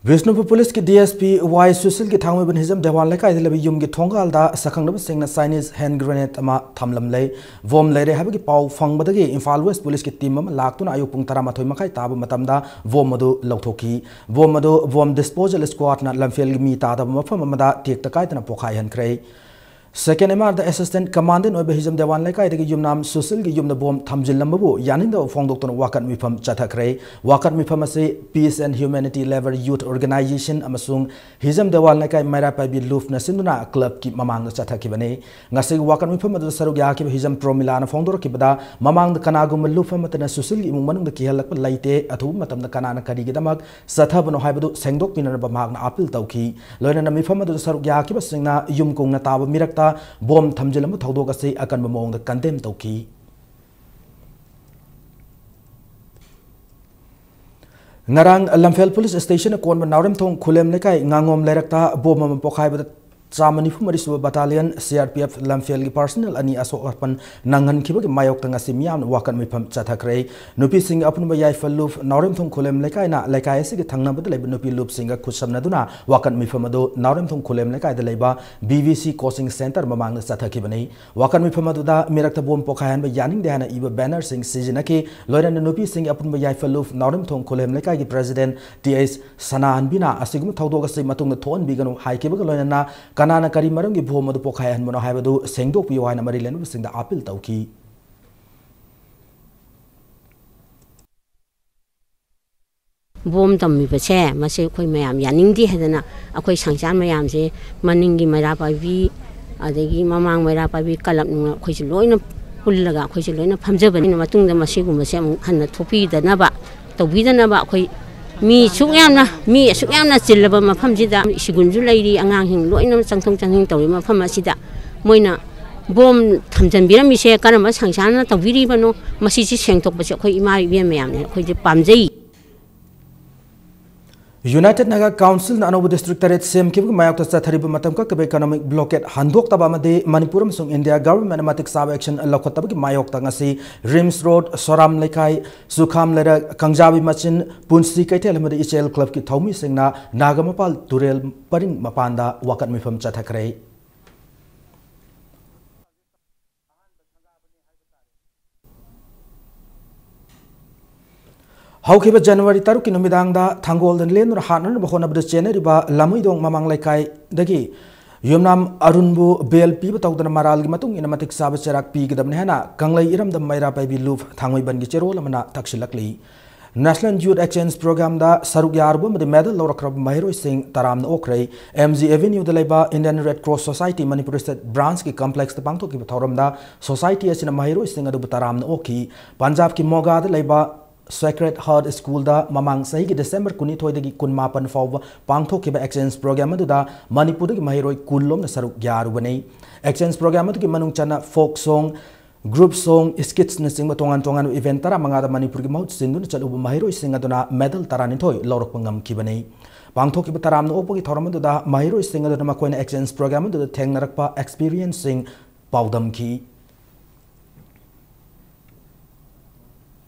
ꯕꯤꯁꯅꯨꯄꯨꯔ ꯄꯨꯂꯤꯁꯀꯤ ꯗꯤ ꯑꯦꯁ ꯄꯤ ꯋꯥꯏ ꯁꯨꯁꯤꯜꯒꯤ ꯊꯥꯡꯃꯩꯕꯟ ꯍꯤꯖꯝ ꯗꯦꯋꯥꯟ ꯂꯩꯀꯥꯏꯗ ꯂꯩꯕ ꯌꯨꯝꯒꯤ ꯊꯣꯡꯒꯥꯜꯗ ꯁꯛꯈꯪꯅꯕꯁꯤꯡꯅ Chinese hand grenade ꯑꯃ ꯊꯝꯂꯝꯂꯦ꯫ Bomb ꯂꯩꯔꯦ ꯍꯥꯏꯕꯒꯤ ꯄꯥꯎ ꯐꯪꯕꯗꯒꯤ ꯏꯝꯐꯥꯜ West ꯄꯨꯂꯤꯁꯀꯤ team ꯑꯃ ꯂꯥꯛꯇꯨꯅ ꯑꯌꯨꯛ ꯄꯨꯡ ꯇꯔꯥꯃꯥꯊꯣꯏ ꯃꯈꯥꯏ ꯇꯥꯕ ꯃꯇꯝꯗ bomb ꯑꯗꯨ ꯂꯧꯊꯣꯛꯈꯤ꯫ Bomb ꯑꯗꯨ Bomb Disposal Squadꯅ ꯂꯝꯐꯦꯜꯒꯤ ꯃꯤ ꯇꯥꯗꯕ ꯃꯐꯝ ꯑꯃꯗ ꯇꯦꯛꯇ ꯀꯥꯏꯗꯅ ꯄꯣꯈꯥꯏꯍꯟꯈ꯭ꯔꯦ꯫ Second M R ꯗ Assistant Commandant ꯑꯣꯏꯕ ꯍꯤꯖꯝ ꯗꯦꯋꯥꯟ ꯂꯩꯀꯥꯏꯗꯒꯤ ꯌꯨꯝꯅꯥꯝ ꯁꯨꯁꯤꯜꯒꯤ ꯌꯨꯝꯗ bomb ꯊꯝꯖꯤꯜꯂꯝꯕꯕꯨ ꯌꯥꯅꯤꯡꯗꯕ ꯐꯣꯡꯗꯣꯛꯇꯨꯅ ꯋꯥꯀꯠ ꯃꯤꯐꯝ ꯆꯠꯊꯈ꯭ꯔꯦ꯫ ꯋꯥꯀꯠ ꯃꯤꯐꯝ ꯑꯁꯤ Peace and Humanity Labour Youth Organisation ꯑꯃꯁꯨꯡ ꯍꯤꯖꯝ ꯗꯦꯋꯥꯟ ꯂꯩꯀꯥꯏ ꯃꯩꯔꯥ ꯄꯥꯏꯕꯤ ꯂꯨꯞꯅ ꯁꯤꯟꯗꯨꯅ clubꯀꯤ ꯃꯃꯥꯡꯗ ꯆꯠꯊꯈꯤꯕꯅꯤ꯫ ꯉꯁꯤꯒꯤ ꯋꯥꯀꯠ ꯃꯤꯐꯝ ꯑꯗꯨꯗ ꯁꯔꯨꯛ ꯌꯥꯈꯤꯕ ꯍꯤꯖꯝ ꯄ꯭ꯔꯣꯃꯤꯂꯥꯅ ꯐꯣꯡꯗꯣꯔꯛꯈꯤꯕꯗ, ꯃꯃꯥꯡꯗ ꯀꯅꯥꯒꯨꯝꯕ ꯂꯨꯞ ꯑꯃꯠꯇꯅ ꯁꯨꯁꯤꯜꯒꯤ ꯏꯃꯨꯡ ꯃꯅꯨꯡꯗ ꯀꯤꯍꯜꯂꯛꯄ ꯂꯩꯇꯦ꯫ ꯑꯊꯨꯕ ꯃꯇꯝꯗ ꯀꯅꯥꯅ ꯀꯔꯤꯒꯤꯗꯃꯛ ꯆꯠꯊꯕꯅꯣ ꯍꯥꯏꯕꯗꯨ ꯁꯦꯡꯗꯣꯛꯄꯤꯅꯅꯕ ꯃꯍꯥꯛꯅ appeal ꯇꯧꯈꯤ꯫ ꯂꯣꯏꯅꯅ ꯃꯤꯐꯝ ꯑꯗꯨꯗ ꯁꯔꯨꯛ ꯌꯥꯈꯤꯕꯁꯤꯡꯅ ꯌꯨꯝ ꯀꯨꯡꯅ ꯇꯥꯕ ꯃꯤꯔꯛꯇ bomb ꯊꯝꯖꯤꯜꯂꯝꯕ ꯊꯧꯗꯣꯛ ꯑꯁꯤ ꯑꯀꯟꯕ ꯃꯑꯣꯡꯗ condemn ꯇꯧꯈꯤ꯫ ꯉꯔꯥꯡ ꯂꯝꯐꯦꯜ police stationꯅ ꯀꯣꯟꯕ ꯅꯥꯎꯔꯦꯝꯊꯣꯡ ꯈꯨꯂꯦꯝ ꯂꯩꯀꯥꯏ ꯉꯥꯉꯣꯝ ꯂꯩꯔꯛꯇ bomb ꯑꯃ ꯄꯣꯈꯥꯏꯕꯗ ꯆꯥꯝꯃ ꯅꯤꯐꯨ ꯃꯔꯤ ꯁꯨꯕ Battalion C R P F ꯂꯝꯐꯦꯜꯒꯤ personnel ꯑꯅꯤ ꯑꯁꯣꯛ ꯑꯄꯟ ꯅꯪꯍꯟꯈꯤꯕꯒꯤ ꯃꯥꯌꯣꯛꯇ ꯉꯁꯤ ꯃꯤꯌꯥꯝꯅ ꯋꯥꯀꯠ ꯃꯤꯐꯝ ꯆꯠꯊꯈ꯭ꯔꯦ꯫ ꯅꯨꯄꯤꯁꯤꯡꯒꯤ ꯑꯄꯨꯟꯕ ꯌꯥꯏꯐ ꯂꯨꯞ ꯅꯥꯎꯔꯦꯝꯊꯣꯡ ꯈꯨꯂꯦꯝ ꯂꯩꯀꯥꯏꯅ ꯂꯩꯀꯥꯏ ꯑꯁꯤꯒꯤ ꯊꯪꯅꯕꯗ ꯂꯩꯕ ꯅꯨꯄꯤ ꯂꯨꯞꯁꯤꯡꯒ ꯈꯨꯠꯁꯝꯅꯗꯨꯅ ꯋꯥꯀꯠ ꯃꯤꯐꯝ ꯑꯗꯨ ꯅꯥꯎꯔꯦꯝꯊꯣꯡ ꯈꯨꯂꯦꯝ ꯂꯩꯀꯥꯏꯗ ꯂꯩꯕ B V C coaching centre ꯃꯃꯥꯡꯗ ꯆꯠꯊꯈꯤꯕꯅꯤ꯫ ꯋꯥꯀꯠ ꯃꯤꯐꯝ ꯑꯗꯨꯗ ꯃꯤꯔꯛꯇ bomb ꯄꯣꯈꯥꯏꯍꯟꯕ ꯌꯥꯅꯤꯡꯗꯦ ꯍꯥꯏꯅ ꯏꯕ bannerꯁꯤꯡ ꯁꯤꯖꯤꯟꯅꯈꯤ꯫ ꯂꯣꯏꯅꯅ ꯅꯨꯄꯤꯁꯤꯡꯒꯤ ꯑꯄꯨꯟꯕ ꯌꯥꯏꯐ ꯂꯨꯞ ꯅꯥꯎꯔꯦꯝꯊꯣꯡ ꯈꯨꯂꯦꯝ ꯂꯩꯀꯥꯏꯒꯤ president T H ꯁꯅꯥꯍꯟꯕꯤꯅ ꯑꯁꯤꯒꯨꯝꯕ ꯊꯧꯗꯣꯛ ꯑꯁꯤ ꯃꯇꯨꯡꯗ ꯊꯣꯛꯍꯟꯕꯤꯒꯅꯨ ꯍꯥꯏꯈꯤꯕꯒ ꯂꯣꯏꯅꯅ ꯀꯅꯥꯅ ꯀꯔꯤ ꯃꯔꯝꯒꯤ bomb ꯑꯗꯨ ꯄꯣꯈꯥꯏꯍꯟꯕꯅꯣ ꯍꯥꯏꯕꯗꯨ ꯁꯦꯡꯗꯣꯛꯄꯤꯌꯨ ꯍꯥꯏꯅ ꯃꯔꯤ ꯂꯩꯅꯕꯁꯤꯡꯗ appeal ꯇꯧꯈꯤ꯫ Bomb ꯇꯝꯕꯤꯕꯁꯦ ꯃꯁꯤ ꯑꯩꯈꯣꯏ ꯃꯌꯥꯝ ꯌꯥꯅꯤꯡꯗꯦ ꯍꯥꯏꯗꯅ ꯑꯩꯈꯣꯏ ꯁꯪꯁꯥꯔ ꯃꯌꯥꯝꯁꯦ ꯃꯅꯤꯡꯒꯤ ꯃꯩꯔꯥ ꯄꯥꯏꯕꯤ ꯑꯗꯒꯤ ꯃꯃꯥꯡ ꯃꯩꯔꯥ ꯄꯥꯏꯕꯤ club ꯅꯨꯡꯂꯞ ꯑꯩꯈꯣꯏꯁꯦ ꯂꯣꯏꯅ ꯄꯨꯜꯂꯒ ꯑꯩꯈꯣꯏꯁꯦ ꯂꯣꯏꯅ ꯐꯝꯖꯕꯅꯤꯅ, ꯃꯇꯨꯡꯗ ꯃꯁꯤꯒꯨꯝꯕꯁꯦ ꯑꯃꯨꯛ ꯍꯟꯅ ꯊꯣꯛꯄꯤꯗꯅꯕ, ꯇꯧꯕꯤꯗꯅꯕ꯫ ꯑꯩꯈꯣꯏ ꯃꯤ ꯁꯨꯛ ꯌꯥꯝꯅ, ꯃꯤ ꯑꯁꯨꯛ ꯌꯥꯝꯅ ꯆꯤꯜꯂꯕ ꯃꯐꯝꯁꯤꯗ ꯁꯤꯒꯨꯟꯁꯨ ꯂꯩꯔꯤ, ꯑꯉꯥꯡꯁꯤꯡ ꯂꯣꯏꯅ ꯆꯪꯊꯣꯛ ꯆꯪꯁꯤꯟ ꯇꯧꯔꯤ ꯃꯐꯝ ꯑꯁꯤꯗ꯫ ꯃꯣꯏꯅ ꯕꯣꯝ ꯊꯝꯖꯤꯟꯕꯤꯔꯝꯃꯤꯁꯦ ꯀꯔꯝꯕ ꯁꯪꯁꯥꯔꯅ ꯇꯧꯕꯤꯔꯤꯕꯅꯣ? ꯃꯁꯤꯁꯤ ꯁꯦꯡꯗꯣꯛꯄꯁꯦ ꯑꯩꯈꯣꯏ ꯏꯃꯥ ꯏꯕꯦꯟ ꯃꯌꯥꯝꯅ ꯑꯩꯈꯣꯏꯁꯦ ꯄꯥꯝꯖꯩ꯫ United Naga Councilꯅ ꯑꯅꯧꯕ district ꯇꯔꯦꯠ ꯁꯦꯝꯈꯤꯕꯒꯤ ꯃꯥꯌꯣꯛꯇ ꯆꯠꯊꯔꯤꯕ ꯃꯇꯝ ꯀꯛꯇꯕ economic blockade ꯍꯟꯗꯣꯛꯇꯕ ꯑꯃꯗꯤ ꯃꯅꯤꯄꯨꯔ ꯑꯃꯁꯨꯡ India governmentꯅ ꯃꯇꯤꯛ ꯆꯥꯕ action ꯂꯧꯈꯠꯇꯕꯒꯤ ꯃꯥꯌꯣꯛꯇ ꯉꯁꯤ ꯔꯤꯝꯁ ꯔꯣꯗ, ꯁꯣꯔꯥꯝ ꯂꯩꯀꯥꯏ, ꯖꯨꯈꯥꯝ ꯂꯩꯔꯛ, ꯀꯪꯖꯥꯕꯤ ꯃꯆꯤꯟ, ꯄꯨꯟꯁꯤ ꯀꯩꯊꯦꯜ ꯑꯃꯗꯤ ꯏꯆꯦꯜ clubꯀꯤ ꯊꯧꯃꯤꯁꯤꯡꯅ ꯅꯥꯒꯥꯃꯄꯥꯜ ꯇꯨꯔꯦꯜ ꯄꯔꯤꯡ ꯃꯄꯥꯟꯗ ꯋꯥꯀꯠ ꯃꯤꯐꯝ ꯆꯠꯊꯈ꯭ꯔꯦ꯫ ꯍꯧꯈꯤꯕ ꯖꯅꯋꯥꯔꯤ ꯇꯔꯨꯛꯀꯤ ꯅꯨꯃꯤꯗꯥꯡꯗ ꯊꯥꯡꯒꯣꯜꯗ ꯂꯦꯟꯗꯨꯅ ꯍꯥꯠꯅꯅꯕ ꯍꯣꯠꯅꯕꯗ ꯆꯦꯟꯅꯔꯤꯕ ꯂꯝꯃꯩꯗꯣꯡ ꯃꯃꯥꯡ ꯂꯩꯀꯥꯏꯗꯒꯤ ꯌꯨꯝꯅꯥꯝ ꯑꯔꯨꯟꯕꯨ bail ꯄꯤꯕ ꯇꯧꯗꯅ ꯃꯔꯥꯜꯒꯤ ꯃꯇꯨꯡ ꯏꯟꯅ ꯃꯇꯤꯛ ꯆꯥꯕ ꯆꯩꯔꯥꯛ ꯄꯤꯒꯗꯕꯅꯤ ꯍꯥꯏꯅ ꯀꯪꯂꯩ ꯏꯔꯝꯗꯝ ꯃꯩꯔꯥ ꯄꯥꯏꯕꯤ ꯂꯨꯞ ꯊꯥꯡꯃꯩꯕꯟꯒꯤ ꯆꯦꯔꯣꯜ ꯑꯃꯅ ꯇꯛꯁꯤꯜꯂꯛꯂꯤ꯫ National Youth Exchange Programꯗ ꯁꯔꯨꯛ ꯌꯥꯔꯨꯕ ꯑꯃꯗꯤ medal ꯂꯧꯔꯛꯈ꯭ꯔꯕ ꯃꯍꯩꯔꯣꯏꯁꯤꯡ ꯇꯔꯥꯝꯅ ꯑꯣꯛꯈ꯭ꯔꯦ꯫ M G Avenueꯗ ꯂꯩꯕ Indian Red Cross Society Manipur State Branchꯀꯤ complexꯇ ꯄꯥꯡꯊꯣꯛꯈꯤꯕ ꯊꯧꯔꯝꯗ society ꯑꯁꯤꯅ ꯃꯍꯩꯔꯣꯏꯁꯤꯡ ꯑꯗꯨꯕꯨ ꯇꯔꯥꯝꯅ ꯑꯣꯛꯈꯤ꯫ ꯄꯟꯖꯥꯕꯀꯤ ꯃꯣꯒꯥꯗ ꯂꯩꯕ Sacred Heart Schoolꯗ ꯃꯃꯥꯡ ꯆꯍꯤꯒꯤ December ꯀꯨꯟꯅꯤꯊꯣꯏꯗꯒꯤ ꯀꯨꯟꯃꯥꯄꯟ ꯐꯥꯎꯕ ꯄꯥꯡꯊꯣꯛꯈꯤꯕ exchange program ꯑꯗꯨꯗ ꯃꯅꯤꯄꯨꯔꯗꯒꯤ ꯃꯍꯩꯔꯣꯏ ꯀꯨꯟ ꯂꯣꯝꯅ ꯁꯔꯨꯛ ꯌꯥꯔꯨꯕꯅꯤ꯫ Exchange program ꯑꯗꯨꯒꯤ ꯃꯅꯨꯡ ꯆꯟꯅ folk song, group song, skitsꯅꯆꯤꯡꯕ ꯇꯣꯉꯥꯟ ꯇꯣꯉꯥꯟꯕ event ꯇꯔꯥꯃꯉꯥꯗ ꯃꯅꯤꯄꯨꯔꯒꯤ ꯃꯍꯨꯠ ꯁꯤꯟꯗꯨꯅ ꯆꯠꯂꯨꯕ ꯃꯍꯩꯔꯣꯏꯁꯤꯡ ꯑꯗꯨꯅ medal ꯇꯔꯥꯅꯤꯊꯣꯏ ꯂꯧꯔꯛꯄ ꯉꯝꯈꯤꯕꯅꯤ꯫ ꯄꯥꯡꯊꯣꯛꯈꯤꯕ ꯇꯔꯥꯝꯅ ꯑꯣꯛꯄꯒꯤ ꯊꯧꯔꯝ ꯑꯗꯨꯗ ꯃꯍꯩꯔꯣꯏꯁꯤꯡ ꯑꯗꯨꯅ ꯃꯈꯣꯏꯅ exchange program ꯑꯗꯨꯗ ꯊꯦꯡꯅꯔꯛꯄ experienceꯁꯤꯡ ꯄꯥꯎꯗꯝꯈꯤ꯫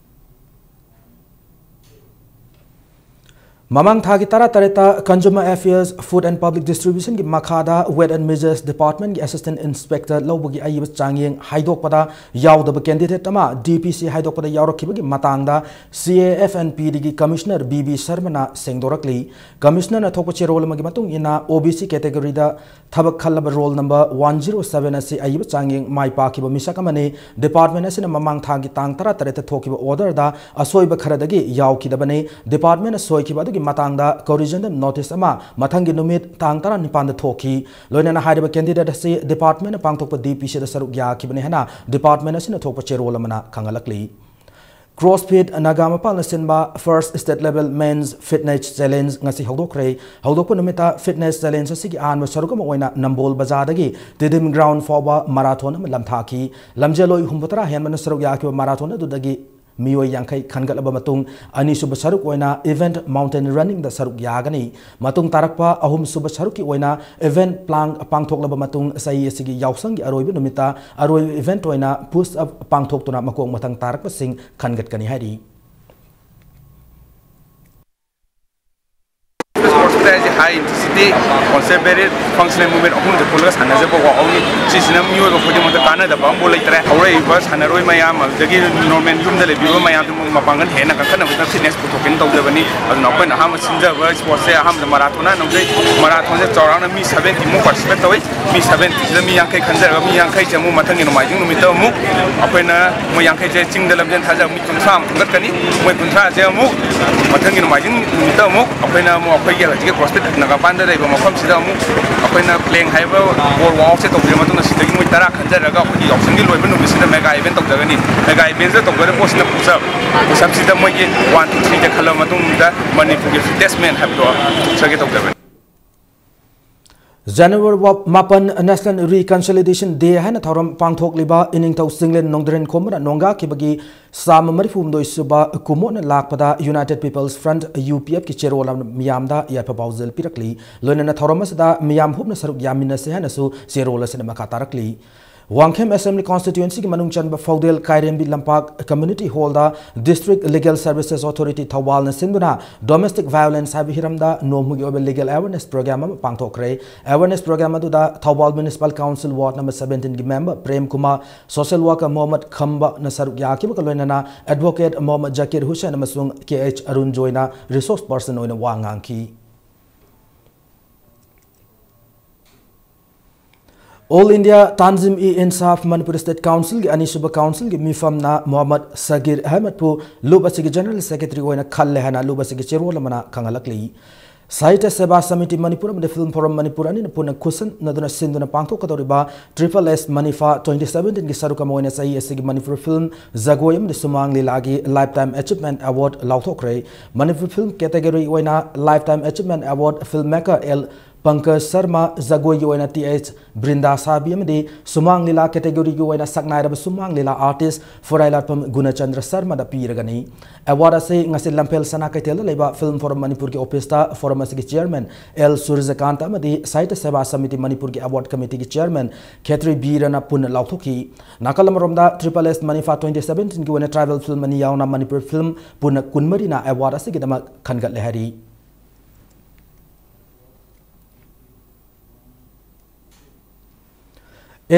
ꯃꯃꯥꯡ ꯊꯥꯒꯤ ꯇꯔꯥꯇꯔꯦꯠꯇ Consumer Affairs, Food and Public Distributionꯒꯤ ꯃꯈꯥꯗ Weight and Measures Departmentꯀꯤ Assistant Inspector ꯂꯧꯕꯒꯤ ꯑꯏꯕ ꯆꯥꯡꯌꯦꯡ ꯍꯥꯏꯗꯣꯛꯄꯗ ꯌꯥꯎꯗꯕ candidate ꯑꯃ D P C ꯍꯥꯏꯗꯣꯛꯄꯗ ꯌꯥꯎꯔꯛꯈꯤꯕꯒꯤ ꯃꯇꯥꯡꯗ C A F and P Dꯒꯤ Commissioner B B ꯁꯔꯃꯅ ꯁꯦꯡꯗꯣꯔꯛꯂꯤ꯫ Commissionerꯅ ꯊꯣꯛꯄ ꯆꯦꯔꯣꯜ ꯑꯃꯒꯤ ꯃꯇꯨꯡ ꯏꯟꯅ O B C categoryꯗ ꯊꯕꯛ ꯈꯜꯂꯕ roll number one zero seven ꯑꯁꯤ ꯑꯏꯕ ꯆꯥꯡꯌꯦꯡ ꯃꯥꯏ ꯄꯥꯛꯈꯤꯕ ꯃꯤꯁꯛ ꯑꯃꯅꯤ꯫ Department ꯑꯁꯤꯅ ꯃꯃꯥꯡ ꯊꯥꯒꯤ ꯇꯥꯡ ꯇꯔꯥꯇꯔꯦꯠꯇ ꯊꯣꯛꯈꯤꯕ orderꯗ ꯑꯁꯣꯏꯕ ꯈꯔꯗꯒꯤ ꯌꯥꯎꯈꯤꯗꯕꯅꯤ꯫ Departmentꯅ ꯁꯣꯏꯈꯤꯕ ꯑꯗꯨꯒꯤ ꯃꯇꯥꯡꯗ ꯀꯣꯔꯤꯖꯟꯗ ꯅꯣꯇꯤꯁ ꯑꯃ ꯃꯊꯪꯒꯤ ꯅꯨꯃꯤꯠ ꯇꯥꯡ ꯇꯔꯥꯅꯤꯄꯥꯟꯗ ꯊꯣꯛꯈꯤ꯫ ꯂꯣꯏꯅꯅ ꯍꯥꯏꯔꯤꯕ ꯀꯦꯟꯗꯤꯗꯦꯠ ꯑꯁꯤ ꯗꯤꯄꯥꯔꯠꯃꯦꯟꯅ ꯄꯥꯡꯊꯣꯛꯄ ꯗꯤ ꯄꯤ ꯁꯤꯗ ꯁꯔꯨꯛ ꯌꯥꯈꯤꯕꯅꯤ ꯍꯥꯏꯅ ꯗꯤꯄꯥꯔꯠꯃꯦꯟ ꯑꯁꯤꯅ ꯊꯣꯛꯄ ꯆꯦꯔꯣꯜ ꯑꯃꯅ ꯈꯪꯍꯜꯂꯛꯂꯤ꯫ ꯀ꯭ꯔꯣꯁꯐꯤꯠ ꯅꯥꯒꯥ ꯃꯄꯥꯜꯅ ꯁꯤꯟꯕ First State Level Men's Fitness Challenge ꯉꯁꯤ ꯍꯧꯗꯣꯛꯈ꯭ꯔꯦ꯫ ꯍꯧꯗꯣꯛꯄ ꯅꯨꯃꯤꯠꯇ ꯐꯤꯠꯅꯦꯁ ꯆꯦꯂꯦꯟꯖ ꯑꯁꯤꯒꯤ ꯑꯍꯥꯟꯕ ꯁꯔꯨꯛ ꯑꯃ ꯑꯣꯏꯅ ꯅꯝꯕꯣꯜ ꯕꯖꯥꯔꯗꯒꯤ ꯇꯤꯗꯤꯝ ꯒ꯭ꯔꯥꯎꯟ ꯐꯥꯎꯕ ꯃꯔꯥꯊꯣꯟ ꯑꯃ ꯂꯝꯊꯥꯈꯤ꯫ ꯂꯝꯖꯦꯜꯂꯣꯏ ꯍꯨꯝꯐꯨꯇꯔꯥ ꯍꯦꯟꯕꯅ ꯁꯔꯨꯛ ꯌꯥꯈꯤꯕ ꯃꯔꯥꯊꯣꯟ ꯑꯗꯨꯗꯒꯤ ꯃꯤꯑꯣꯏ ꯌꯥꯡꯈꯩ ꯈꯟꯒꯠꯂꯕ ꯃꯇꯨꯡ, ꯑꯅꯤꯁꯨꯕ ꯁꯔꯨꯛ ꯑꯣꯏꯅ ꯏꯚꯦꯟꯠ ꯃꯥꯎꯟꯇꯦꯟ ꯔꯟꯅꯤꯡꯗ ꯁꯔꯨꯛ ꯌꯥꯒꯅꯤ꯫ ꯃꯇꯨꯡ ꯇꯥꯔꯛꯄ ꯑꯍꯨꯝꯁꯨꯕ ꯁꯔꯨꯛꯀꯤ ꯑꯣꯏꯅ ꯏꯚꯦꯟꯠ ꯄ꯭ꯂꯥꯡ ꯄꯥꯡꯊꯣꯛꯂꯕ ꯃꯇꯨꯡ, ꯆꯍꯤ ꯑꯁꯤꯒꯤ ꯌꯥꯎꯁꯪꯒꯤ ꯑꯔꯣꯏꯕ ꯅꯨꯃꯤꯠꯇ ꯑꯔꯣꯏꯕ ꯏꯚꯦꯟꯠ ꯑꯣꯏꯅ ꯄꯨꯁ ꯑꯞ ꯄꯥꯡꯊꯣꯛꯇꯨꯅ ꯃꯀꯣꯛ ꯃꯊꯪ ꯇꯥꯔꯛꯄꯁꯤꯡ ꯈꯟꯒꯠꯀꯅꯤ ꯍꯥꯏꯔꯤ꯫ ꯁ꯭ꯄꯣꯔꯠꯁ ꯍꯥꯏꯁꯦ ꯍꯥꯏ ꯏꯟꯇꯦꯟꯁꯤꯇꯤ, ꯀꯣꯟꯁꯦꯟꯇ꯭ꯔꯦꯇꯦꯗ, ꯐꯪꯁꯅꯦꯜ ꯃꯨꯚꯃꯦꯟꯠ ꯑꯍꯨꯝꯁꯦ ꯄꯨꯜꯂꯒ ꯁꯥꯟꯅꯖꯕ ꯋꯥꯛ ꯑꯥꯎꯠꯅꯤ꯫ ꯁꯤꯁꯤꯅ ꯃꯤꯑꯣꯏꯕ ꯈꯨꯗꯤꯡꯃꯛꯇ ꯀꯥꯟꯅꯗꯕ ꯑꯃꯐꯥꯎ ꯂꯩꯇ꯭ꯔꯦ꯫ ꯍꯧꯔꯛꯏꯕ ꯁꯥꯟꯅꯔꯣꯏ ꯃꯌꯥꯝ, ꯑꯗꯨꯗꯒꯤ ꯅꯣꯔꯃꯦꯜ ꯌꯨꯝꯗ ꯂꯩꯕꯤꯕ ꯃꯌꯥꯝꯗꯨ ꯃꯄꯥꯡꯒꯜ ꯍꯦꯟꯅ ꯀꯟꯈꯠꯅꯕꯒꯤꯗꯃꯛ ꯐꯤꯠꯅꯦꯁ ꯄꯨꯊꯣꯛꯀꯦꯅ ꯇꯧꯖꯕꯅꯤ꯫ ꯑꯗꯨꯅ ꯑꯩꯈꯣꯏꯅ ꯑꯍꯥꯟꯕ ꯁꯤꯟꯖꯕ ꯁ꯭ꯄꯣꯔꯠꯁꯦ ꯑꯍꯥꯟꯕꯗ ꯃꯔꯥꯊꯣꯟ ꯍꯥꯟꯅ ꯍꯧꯖꯩ꯫ ꯃꯔꯥꯊꯣꯟꯁꯦ ꯆꯥꯎꯔꯥꯛꯅ ꯃꯤ ꯁꯚꯦꯟꯇꯤꯃꯨꯛ ꯄꯥꯔꯇꯤꯁꯤꯄꯦꯠ ꯇꯧꯏ꯫ ꯃꯤ ꯁꯚꯦꯟꯇꯤꯁꯤꯗ ꯃꯤ ꯌꯥꯡꯈꯩ ꯈꯟꯖꯔꯒ, ꯃꯤ ꯌꯥꯡꯈꯩꯁꯦ ꯑꯃꯨꯛ ꯃꯊꯪꯒꯤ ꯅꯣꯡꯃꯥꯏꯖꯤꯡ ꯅꯨꯃꯤꯠꯇ ꯑꯃꯨꯛ ꯑꯩꯈꯣꯏꯅ ꯃꯣꯏ ꯌꯥꯡꯈꯩꯁꯦ ꯆꯤꯡꯗ ꯂꯝꯖꯦꯜ ꯊꯥꯖꯕ ꯃꯤ ꯀꯨꯟꯊ꯭ꯔꯥ ꯑꯃ ꯈꯟꯒꯠꯀꯅꯤ꯫ ꯃꯣꯏ ꯀꯨꯟꯊ꯭ꯔꯥꯁꯦ ꯑꯃꯨꯛ ꯃꯊꯪꯒꯤ ꯅꯣꯡꯃꯥꯏꯖꯤꯡ ꯅꯨꯃꯤꯠꯇ ꯑꯃꯨꯛ ꯑꯩꯈꯣꯏꯅ ꯑꯃꯨꯛ ꯑꯩꯈꯣꯏꯒꯤ ꯍꯧꯖꯤꯛꯀꯤ ꯀ꯭ꯔꯣꯁꯐꯤꯠ ꯅꯥꯒꯥꯄꯥꯟꯗ ꯂꯩꯕ ꯃꯐꯝꯁꯤꯗ ꯑꯃꯨꯛ ꯑꯩꯈꯣꯏꯅ ꯄ꯭ꯂꯦꯡ ꯍꯥꯏꯕ ꯕꯣꯜ ꯋꯥꯛ ꯑꯥꯎꯠꯁꯦ ꯇꯧꯕꯤꯔ ꯃꯇꯨꯡꯗ ꯁꯤꯗꯒꯤ ꯃꯣꯏ ꯇꯔꯥ ꯈꯟꯖꯔꯒ ꯑꯩꯈꯣꯏꯒꯤ ꯌꯥꯎꯁꯪꯒꯤ ꯂꯣꯏꯕ ꯅꯨꯃꯤꯠꯁꯤꯗ ꯃꯦꯒꯥ ꯏꯚꯦꯟꯠ ꯇꯧꯖꯒꯅꯤ꯫ ꯃꯦꯒꯥ ꯏꯚꯦꯟꯠꯁꯤꯗ ꯇꯧꯒꯗꯕ ꯄꯣꯠꯁꯤꯅ ꯄꯨꯁ ꯑꯞ꯫ ꯄꯨꯁ ꯑꯞꯁꯤꯗ ꯃꯣꯏꯒꯤ ꯋꯥꯟ ꯇꯨ ꯊ꯭ꯔꯤꯁꯦ ꯈꯜꯂꯕ ꯃꯇꯨꯡꯗ ꯃꯅꯤꯄꯨꯔꯒꯤ ꯐꯤꯠꯅꯦꯁ ꯃꯦꯟ ꯍꯥꯏꯕꯗꯣ ꯄꯨꯊꯣꯛꯆꯒꯦ ꯇꯧꯖꯕꯅꯤ꯫ ꯖꯅꯋꯥꯔꯤ ꯃꯥꯄꯟ National Reconciliation Day ꯍꯥꯏꯅ ꯊꯧꯔꯝ ꯄꯥꯡꯊꯣꯛꯂꯤꯕ ꯏꯅꯤꯡꯊꯧ ꯆꯤꯡꯂꯦꯟ ꯅꯣꯡꯗ꯭ꯔꯦꯟ ꯈꯣꯝꯕꯅ ꯅꯣꯡꯒꯥꯈꯤꯕꯒꯤ ꯆꯥꯝꯃ ꯃꯔꯤꯐꯨ ꯍꯨꯝꯗꯣꯏ ꯁꯨꯕ ꯀꯨꯝꯑꯣꯟꯅ ꯂꯥꯛꯄꯗ United People's Front, U P F, ꯀꯤ ꯆꯦꯔꯣꯜ ꯑꯃꯅ ꯃꯤꯌꯥꯝꯗ ꯌꯥꯏꯐ ꯄꯥꯎꯖꯦꯜ ꯄꯤꯔꯛꯂꯤ꯫ ꯂꯣꯏꯅꯅ ꯊꯧꯔꯝ ꯑꯁꯤꯗ ꯃꯤꯌꯥꯝ ꯍꯨꯞꯅ ꯁꯔꯨꯛ ꯌꯥꯃꯤꯟꯅꯁꯤ ꯍꯥꯏꯅꯁꯨ ꯆꯦꯔꯣꯜ ꯑꯁꯤꯅ ꯃꯈꯥ ꯇꯥꯔꯛꯂꯤ꯫ ꯋꯥꯡꯈꯦꯝ Assembly Constituency ꯒꯤ ꯃꯅꯨꯡ ꯆꯟꯕ ꯐꯧꯗꯦꯜ ꯀꯥꯏꯔꯦꯝꯕꯤ ꯂꯝꯄꯥꯛ Community Hall ꯗ District Legal Services Authority ꯊꯧꯕꯥꯜꯅ ꯁꯤꯟꯗꯨꯅ Domestic Violence ꯍꯥꯏꯕ ꯍꯤꯔꯝꯗ ꯅꯣꯡꯃꯒꯤ ꯑꯣꯏꯕ legal awareness program ꯑꯃ ꯄꯥꯡꯊꯣꯛꯈ꯭ꯔꯦ꯫ Awareness program ꯑꯗꯨꯗ Thoubal Municipal Council Ward number seventeen ꯒꯤ member Prem Kumar, social worker Mohammad ꯈꯝꯕꯅ ꯁꯔꯨꯛ ꯌꯥꯈꯤꯕꯒ ꯂꯣꯏꯅꯅ Advocate ꯃꯣꯍꯝꯃꯗ ꯖꯀꯤꯔ ꯍꯨꯁꯦꯟ ꯑꯃꯁꯨꯡ K H Arun ꯖꯣꯏꯅ resource person ꯑꯣꯏꯅ ꯋꯥ ꯉꯥꯡꯈꯤ꯫ All India Tanzim-e-Insaf Manipur State Council ꯒꯤ ꯑꯅꯤꯁꯨꯕ council ꯒꯤ ꯃꯤꯐꯝꯅ ꯃꯣꯍꯝꯃꯗ ꯁꯒꯤꯔ ꯑꯍꯃꯗꯄꯨ ꯂꯨꯞ ꯑꯁꯤꯒꯤ general secretary ꯑꯣꯏꯅ ꯈꯜꯂꯦ ꯍꯥꯏꯅ ꯂꯨꯞ ꯑꯁꯤꯒꯤ ꯆꯦꯔꯣꯜ ꯑꯃꯅ ꯈꯪꯍꯜꯂꯛꯂꯤ꯫ ꯁꯥꯍꯤꯇ꯭ꯌ ꯁꯦꯕꯥ ꯁꯃꯤꯇꯤ ꯃꯅꯤꯄꯨꯔ ꯑꯃꯗꯤ ꯐꯤꯜꯝ ꯐꯣꯔꯝ ꯃꯅꯤꯄꯨꯔ ꯑꯅꯤꯅ ꯄꯨꯟꯅ ꯈꯨꯠꯁꯝꯅꯗꯨꯅ ꯁꯤꯟꯗꯨꯅ ꯄꯥꯡꯊꯣꯛꯀꯗꯧꯔꯤꯕ ꯇ꯭ꯔꯤꯄꯜ ꯑꯦꯁ ꯃꯅꯤꯐꯥ ꯇ꯭ꯋꯦꯟꯇꯤ ꯁꯚꯦꯟꯇꯤꯟꯒꯤ ꯁꯔꯨꯛ ꯑꯃ ꯑꯣꯏꯅ ꯆꯍꯤ ꯑꯁꯤꯒꯤ ꯃꯅꯤꯄꯨꯔ ꯐꯤꯜꯝ ꯖꯒꯣꯏ ꯑꯃꯗꯤ ꯁꯨꯃꯥꯡ ꯂꯤꯂꯥꯒꯤ lifetime achievement award ꯂꯥꯎꯊꯣꯛꯈ꯭ꯔꯦ꯫ ꯃꯅꯤꯄꯨꯔ ꯐꯤꯜꯝ category ꯑꯣꯏꯅ lifetime achievement award filmmaker L Pankaj Sharma, ꯖꯒꯣꯏꯒꯤ ꯑꯣꯏꯅ ꯇꯤ ꯑꯩꯆ ꯕ꯭ꯔꯤꯟꯗꯥ ꯁꯥꯕꯤ ꯑꯃꯗꯤ ꯁꯨꯃꯥꯡ ꯂꯤꯂꯥ category ꯒꯤ ꯑꯣꯏꯅ ꯁꯛꯅꯥꯏꯔꯕ ꯁꯨꯃꯥꯡ ꯂꯤꯂꯥ artist ꯐꯨꯔꯥꯏꯂꯥꯠꯄꯝ ꯒꯨꯅꯆꯟꯗ꯭ꯔ ꯁꯔꯃꯗ ꯄꯤꯔꯒꯅꯤ꯫ Award ꯑꯁꯤ ꯉꯁꯤ ꯂꯝꯐꯦꯜ ꯁꯅꯥ ꯀꯩꯊꯦꯜꯗ ꯂꯩꯕ ꯐꯤꯜꯝ ꯐꯣꯔꯝ ꯃꯅꯤꯄꯨꯔꯒꯤ office ꯇ ꯐꯣꯔꯝ ꯑꯁꯤꯒꯤ chairman ꯑꯦꯜ ꯁꯨꯔꯖꯀꯥꯟꯇ ꯑꯃꯗꯤ ꯁꯥꯍꯤꯇ꯭ꯌ ꯁꯦꯕꯥ ꯁꯃꯤꯇꯤ ꯃꯅꯤꯄꯨꯔꯒꯤ award committee ꯒꯤ chairman ꯈꯦꯇ꯭ꯔꯤ ꯕꯤꯔꯅ ꯄꯨꯟꯅ ꯂꯥꯎꯊꯣꯛꯈꯤ꯫ ꯅꯥꯀꯜ ꯑꯃꯔꯣꯝꯗ ꯇ꯭ꯔꯤꯄꯜ ꯑꯦꯁ ꯃꯅꯤꯐꯥ ꯇ꯭ꯋꯦꯟꯇꯤ ꯁꯚꯦꯟꯇꯤꯟꯒꯤ ꯑꯣꯏꯅ tribal film ꯑꯅꯤ ꯌꯥꯎꯅ ꯃꯅꯤꯄꯨꯔ ꯐꯤꯜꯝ ꯄꯨꯟꯅ ꯀꯨꯟꯃꯔꯤꯅ award ꯑꯁꯤꯒꯤꯗꯃꯛ ꯈꯟꯒꯠꯂꯦ ꯍꯥꯏꯔꯤ꯫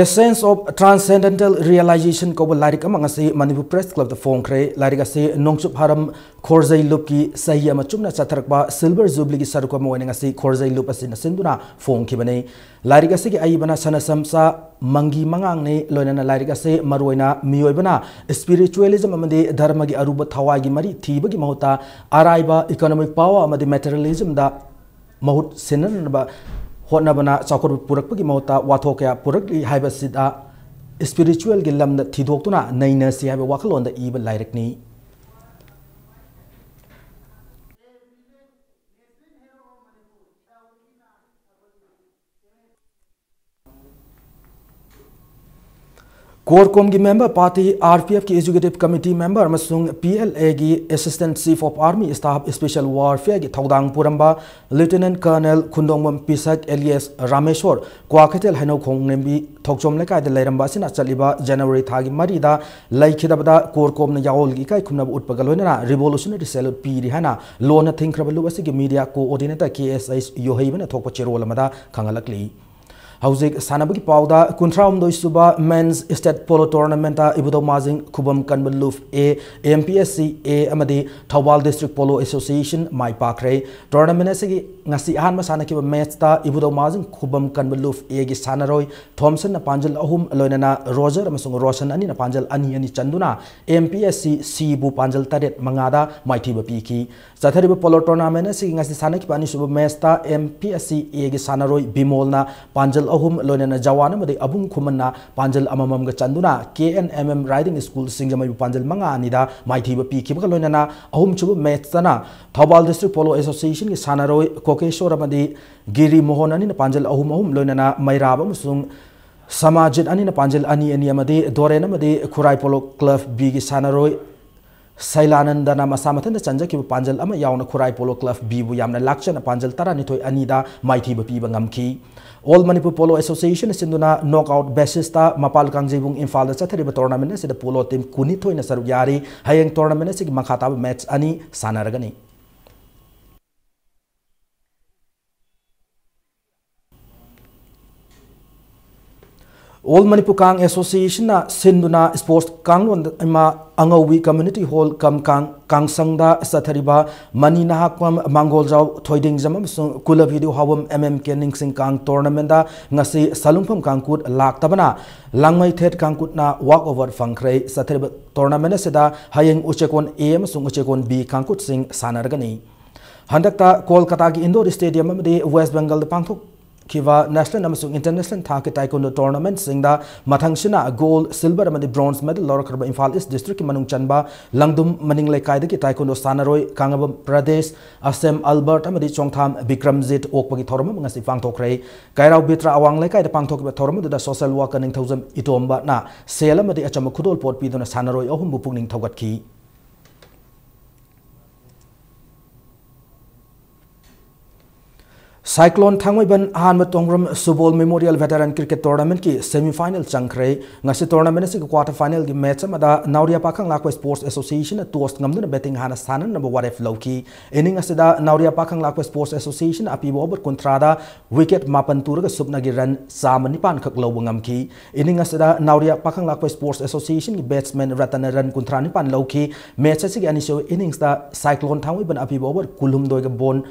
Essence of Transcendental Realization ꯀꯧꯕ ꯂꯥꯏꯔꯤꯛ ꯑꯃ ꯉꯁꯤ ꯃꯅꯤꯄꯨꯔ Press Club ꯇ ꯐꯣꯡꯈ꯭ꯔꯦ꯫ ꯂꯥꯏꯔꯤꯛ ꯑꯁꯤ ꯅꯣꯡꯆꯨꯞ ꯍꯥꯔꯝ ꯈꯣꯔꯖꯩ ꯂꯨꯞꯀꯤ ꯆꯍꯤ ꯑꯃ ꯆꯨꯞꯅ ꯆꯠꯊꯔꯛꯄ Silver Jubilee ꯒꯤ ꯁꯔꯨꯛ ꯑꯃ ꯑꯣꯏꯅ ꯉꯁꯤ ꯈꯣꯔꯖꯩ ꯂꯨꯞ ꯑꯁꯤꯅ ꯁꯤꯟꯗꯨꯅ ꯐꯣꯡꯈꯤꯕꯅꯤ꯫ ꯂꯥꯏꯔꯤꯛ ꯑꯁꯤꯒꯤ ꯑꯏꯕꯅ ꯁꯅꯥꯁꯝꯆꯥ ꯃꯪꯒꯤ ꯃꯉꯥꯡꯅꯤ꯫ ꯂꯣꯏꯅꯅ ꯂꯥꯏꯔꯤꯛ ꯑꯁꯤ ꯃꯔꯨꯑꯣꯏꯅ ꯃꯤꯑꯣꯏꯕꯅ spiritualism ꯑꯃꯗꯤ ꯙꯔꯃꯒꯤ ꯑꯔꯨꯕ ꯊꯋꯥꯏꯒꯤ ꯃꯔꯤ ꯊꯤꯕꯒꯤ ꯃꯍꯨꯠꯇ ꯑꯔꯥꯏꯕ economic power ꯑꯃꯗꯤ materialism ꯗ ꯃꯍꯨꯠ ꯁꯤꯟꯅꯅꯕ ꯍꯣꯠꯅꯕꯅ ꯆꯥꯎꯈꯠꯄ ꯄꯨꯔꯛꯄꯒꯤ ꯃꯍꯨꯠꯇ ꯋꯥꯊꯣꯛ ꯀꯌꯥ ꯄꯨꯔꯛꯂꯤ ꯍꯥꯏꯕꯁꯤꯗ spiritual ꯒꯤ ꯂꯝꯗ ꯊꯤꯗꯣꯛꯇꯨꯅ ꯅꯩꯅꯁꯤ ꯍꯥꯏꯕ ꯋꯥꯈꯜꯂꯣꯟꯗ ꯏꯕ ꯂꯥꯏꯔꯤꯛꯅꯤ꯫ ꯀꯣꯔ ꯀꯣꯝꯒꯤ member party, R P F ꯀꯤ executive committee member ꯑꯃꯁꯨꯡ P L A ꯒꯤ Assistant Chief of Army Staff Special Warfare ꯒꯤ ꯊꯧꯗꯥꯡ ꯄꯨꯔꯝꯕ Lieutenant Colonel ꯈꯨꯟꯗꯣꯡꯕꯝ ꯄꯤꯁꯛ alias ꯔꯥꯃꯦꯁꯣꯔ ꯀ꯭ꯋꯥꯀꯩꯊꯦꯜ ꯍꯩꯅꯧ ꯈꯣꯡꯂꯦꯝꯕꯤ ꯊꯣꯛꯆꯣꯝ ꯂꯩꯀꯥꯏꯗ ꯂꯩꯔꯝꯕ ꯑꯁꯤꯅ ꯆꯠꯂꯤꯕ January ꯊꯥꯒꯤ ꯃꯔꯤꯗ ꯂꯩꯈꯤꯗꯕꯗ ꯀꯣꯔ ꯀꯣꯝꯅ ꯌꯥꯑꯣꯜꯒꯤ ꯏꯀꯥꯏ ꯈꯨꯝꯅꯕ ꯎꯠꯄꯒ ꯂꯣꯏꯅꯅ revolutionary salute ꯄꯤꯔꯤ ꯍꯥꯏꯅ ꯂꯣꯟꯅ ꯊꯤꯡꯈ꯭ꯔꯕ ꯂꯨꯞ ꯑꯁꯤꯒꯤ media coordinator K S H ꯌꯣꯍꯩꯕꯅ ꯊꯣꯛꯄ ꯆꯦꯔꯣꯜ ꯑꯃꯗ ꯈꯪꯍꯜꯂꯛꯂꯤ꯫ ꯍꯧꯖꯤꯛ ꯁꯥꯟꯅꯕꯒꯤ ꯄꯥꯎꯗ, ꯀꯨꯟꯊ꯭ꯔꯥ ꯍꯨꯝꯗꯣꯏ ꯁꯨꯕ Men's State Polo Tournamentꯇ ꯏꯕꯨꯙꯧ ꯃꯥꯖꯤꯡ ꯈꯨꯕꯝ ꯀꯟꯕ ꯂꯨꯞ A, M P S C A ꯑꯃꯗꯤ ꯊꯧꯕꯥꯜ District Polo Association ꯃꯥꯏ ꯄꯥꯛꯈ꯭ꯔꯦ꯫ Tournament ꯑꯁꯤꯒꯤ ꯉꯁꯤ ꯑꯍꯥꯟꯕ ꯁꯥꯟꯅꯈꯤꯕ matchꯇ ꯏꯕꯨꯙꯧ ꯃꯥꯖꯤꯡ ꯈꯨꯕꯝ ꯀꯟꯕ ꯂꯨꯞ Aꯒꯤ ꯁꯥꯟꯅꯔꯣꯏ ꯊꯣꯝꯁꯟꯅ ꯄꯥꯟꯖꯜ ꯑꯍꯨꯝ, ꯂꯣꯏꯅꯅ ꯔꯣꯖꯔ ꯑꯃꯁꯨꯡ ꯔꯣꯁꯟ ꯑꯅꯤꯅ ꯄꯥꯟꯖꯜ ꯑꯅꯤ ꯑꯅꯤ ꯆꯟꯗꯨꯅ M P S C Cꯕꯨ ꯄꯥꯟꯖꯜ ꯇꯔꯦꯠ ꯃꯉꯥꯗ ꯃꯥꯏꯊꯤꯕ ꯄꯤꯈꯤ꯫ ꯆꯠꯊꯔꯤꯕ polo tournament ꯑꯁꯤꯒꯤ ꯉꯁꯤ ꯁꯥꯟꯅꯈꯤꯕ ꯑꯅꯤꯁꯨꯕ matchꯇ M P S C Aꯒꯤ ꯁꯥꯟꯅꯔꯣꯏ ꯕꯤꯃꯣꯜꯅ ꯄꯥꯟꯖꯜ ꯑꯍꯨꯝ, ꯂꯣꯏꯅꯅ ꯖꯋꯥꯟ ꯑꯃꯗꯤ ꯑꯕꯨꯡ ꯈꯨꯃꯟꯅ ꯄꯥꯟꯖꯜ ꯑꯃꯃꯝꯒ ꯆꯟꯗꯨꯅ K N M M Riding School ꯁꯤꯡꯖꯃꯩꯕꯨ ꯄꯥꯟꯖꯜ ꯃꯉꯥ ꯑꯅꯤꯗ ꯃꯥꯏꯊꯤꯕ ꯄꯤꯈꯤꯕꯒ ꯂꯣꯏꯅꯅ ꯑꯍꯨꯝꯁꯨꯕ matchꯇꯅ ꯊꯧꯕꯥꯜ District Polo Associationꯒꯤ ꯁꯥꯟꯅꯔꯣꯏ ꯀꯣꯀꯦꯁꯣꯔ ꯑꯃꯗꯤ ꯒꯤꯔꯤ ꯃꯣꯍꯟ ꯑꯅꯤꯅ ꯄꯥꯟꯖꯜ ꯑꯍꯨꯝ ꯑꯍꯨꯝ, ꯂꯣꯏꯅꯅ ꯃꯩꯔꯥꯕ ꯑꯃꯁꯨꯡ ꯁꯃꯥꯖꯤꯠ ꯑꯅꯤꯅ ꯄꯥꯟꯖꯜ ꯑꯅꯤ ꯑꯅꯤ ꯑꯃꯗꯤ ꯗꯣꯔꯦꯟ ꯑꯃꯗꯤ ꯈꯨꯔꯥꯏ Polo Club Bꯒꯤ ꯁꯥꯟꯅꯔꯣꯏ ꯁꯩꯂꯥꯅꯟꯗꯅ ꯃꯁꯥ ꯃꯊꯟꯇ ꯆꯟꯖꯈꯤꯕ ꯄꯥꯟꯖꯜ ꯑꯃ ꯌꯥꯎꯅ ꯈꯨꯔꯥꯏ Polo Club Bꯕꯨ ꯌꯥꯝꯅ ꯂꯥꯛꯆꯅ ꯄꯥꯟꯖꯜ ꯇꯔꯥꯅꯤꯊꯣꯏ ꯑꯅꯤꯗ ꯃꯥꯏꯊꯤꯕ ꯄꯤꯕ ꯉꯝꯈꯤ꯫ All Manipur Polo Association ꯁꯤꯟꯗꯨꯅ knockout basisꯇ ꯃꯄꯥꯜ ꯀꯥꯡꯖꯩꯕꯨꯡ ꯏꯝꯐꯥꯜꯗ ꯆꯠꯊꯔꯤꯕ tournament ꯑꯁꯤꯗ polo team ꯀꯨꯟꯅꯤꯊꯣꯏꯅ ꯁꯔꯨꯛ ꯌꯥꯔꯤ꯫ ꯍꯌꯦꯡ tournament ꯑꯁꯤꯒꯤ ꯃꯈꯥ ꯇꯥꯕ match ꯑꯅꯤ ꯁꯥꯟꯅꯔꯒꯅꯤ꯫ All Manipur Kang Associationꯅ ꯁꯤꯟꯗꯨꯅ sports ꯀꯥꯡꯂꯣꯟ ꯏꯃꯥ ꯑꯉꯧꯕꯤ Community Hall ꯀꯝ ꯀꯥꯡ ꯀꯥꯡꯁꯪꯗ ꯆꯠꯊꯔꯤꯕ ꯃꯅꯤ ꯅꯍꯥꯛꯄꯝ, ꯃꯥꯡꯒꯣꯜꯖꯥꯎ ꯊꯣꯏꯗꯤꯡꯖꯝ ꯑꯃꯁꯨꯡ ꯀꯨꯂꯚꯤꯗꯨ ꯍꯥꯎꯕꯝ M M K ꯅꯤꯡꯁꯤꯡ ꯀꯥꯡ tournamentꯗ ꯉꯁꯤ ꯁꯂꯨꯡꯐꯝ ꯀꯥꯡꯀꯨꯠ ꯂꯥꯛꯇꯕꯅ ꯂꯥꯡꯃꯩꯊꯦꯠ ꯀꯥꯡꯀꯨꯠꯅ walk over ꯐꯪꯈ꯭ꯔꯦ꯫ ꯆꯠꯊꯔꯤꯕ tournament ꯑꯁꯤꯗ ꯍꯌꯦꯡ ꯎꯆꯦꯀꯣꯟ A ꯑꯃꯁꯨꯡ ꯎꯆꯦꯀꯣꯟ B ꯀꯥꯡꯀꯨꯠꯁꯤꯡ ꯁꯥꯟꯅꯔꯒꯅꯤ꯫ ꯍꯟꯗꯛꯇ ꯀꯣꯜꯀꯇꯥꯒꯤ indoor stadium ꯑꯃꯗꯤ West Bengalꯗ ꯄꯥꯡꯊꯣꯛꯈꯤꯕ national ꯑꯃꯁꯨꯡ international ꯊꯥꯛꯀꯤ taekwondo tournamentꯁꯤꯡꯗ ꯃꯊꯪꯁꯤꯅ gold, silver ꯑꯃꯗꯤ bronze medal ꯂꯧꯔꯛꯈ꯭ꯔꯕ ꯏꯝꯐꯥꯜ East districtꯀꯤ ꯃꯅꯨꯡ ꯆꯟꯕ ꯂꯪꯗꯨꯝ ꯃꯅꯤꯡ ꯂꯩꯀꯥꯏꯗꯒꯤ taekwondo ꯁꯥꯟꯅꯔꯣꯏ ꯀꯥꯡꯉꯕꯝ ꯄ꯭ꯔꯗꯦꯁ, ꯑꯁꯦꯝ ꯑꯜꯕꯔꯠ ꯑꯃꯗꯤ ꯆꯣꯡꯊꯥꯝ ꯕꯤꯀ꯭ꯔꯝꯖꯤꯠ ꯑꯣꯛꯄꯒꯤ ꯊꯧꯔꯝ ꯑꯃ ꯉꯁꯤ ꯄꯥꯡꯊꯣꯛꯈ꯭ꯔꯦ꯫ ꯀꯩꯔꯥꯎ ꯕꯤꯇ꯭ꯔꯥ ꯑꯋꯥꯡ ꯂꯩꯀꯥꯏꯗ ꯄꯥꯡꯊꯣꯛꯈꯤꯕ ꯊꯧꯔꯝ ꯑꯗꯨꯗ social worker ꯅꯤꯡꯊꯧꯖꯝ ꯏꯇꯣꯝꯕꯅ ꯁꯦꯜ ꯑꯃꯗꯤ ꯑꯆꯝꯕ ꯈꯨꯗꯣꯜꯄꯣꯠ ꯄꯤꯗꯨꯅ ꯁꯥꯟꯅꯔꯣꯏ ꯑꯍꯨꯝꯕꯨ ꯄꯨꯛꯅꯤꯡ ꯊꯧꯒꯠꯈꯤ꯫ Cyclone ꯊꯥꯡꯃꯩꯕꯟ ꯑꯍꯥꯟꯕ ꯇꯣꯡꯕ꯭ꯔꯝ ꯁꯨꯕꯣꯜ Memorial Veteran Cricket Tournamentꯀꯤ semi final ꯆꯪꯈ꯭ꯔꯦ꯫ ꯉꯁꯤ tournament ꯑꯁꯤꯒꯤ quarter finalꯒꯤ match ꯑꯃꯗ ꯅꯥꯎꯔꯤꯌꯥ ꯄꯥꯈꯪ ꯂꯥꯛꯄ Sports Associationꯅ toss ꯉꯝꯗꯨꯅ batting ꯍꯥꯟꯅ ꯁꯥꯟꯅꯅꯕ ꯋꯥꯔꯦꯞ ꯂꯧꯈꯤ꯫ Inning ꯑꯁꯤꯗ ꯅꯥꯎꯔꯤꯌꯥ ꯄꯥꯈꯪ ꯂꯥꯛꯄ Sports Associationꯅ ꯑꯄꯤꯕ over ꯀꯨꯟꯊ꯭ꯔꯥꯗ wicket ꯃꯥꯄꯟ ꯇꯨꯔꯒ ꯁꯨꯞꯅꯒꯤ run ꯆꯥꯝꯃ ꯅꯤꯄꯥꯟ ꯈꯛ ꯂꯧꯕ ꯉꯝꯈꯤ꯫ Inning ꯑꯁꯤꯗ ꯅꯥꯎꯔꯤꯌꯥ ꯄꯥꯈꯪ ꯂꯥꯛꯄ Sports Associationꯒꯤ batsman ꯔꯇꯟꯅ run ꯀꯨꯟꯊ꯭ꯔꯥ ꯅꯤꯄꯥꯟ ꯂꯧꯈꯤ꯫ Match ꯑꯁꯤꯒꯤ ꯑꯅꯤꯁꯨꯕ innings ꯇ Cyclone ꯊꯥꯡꯃꯩꯕꯟ ꯑꯄꯤꯕ over ꯀꯨꯟꯍꯨꯝꯗꯣꯏꯒ ball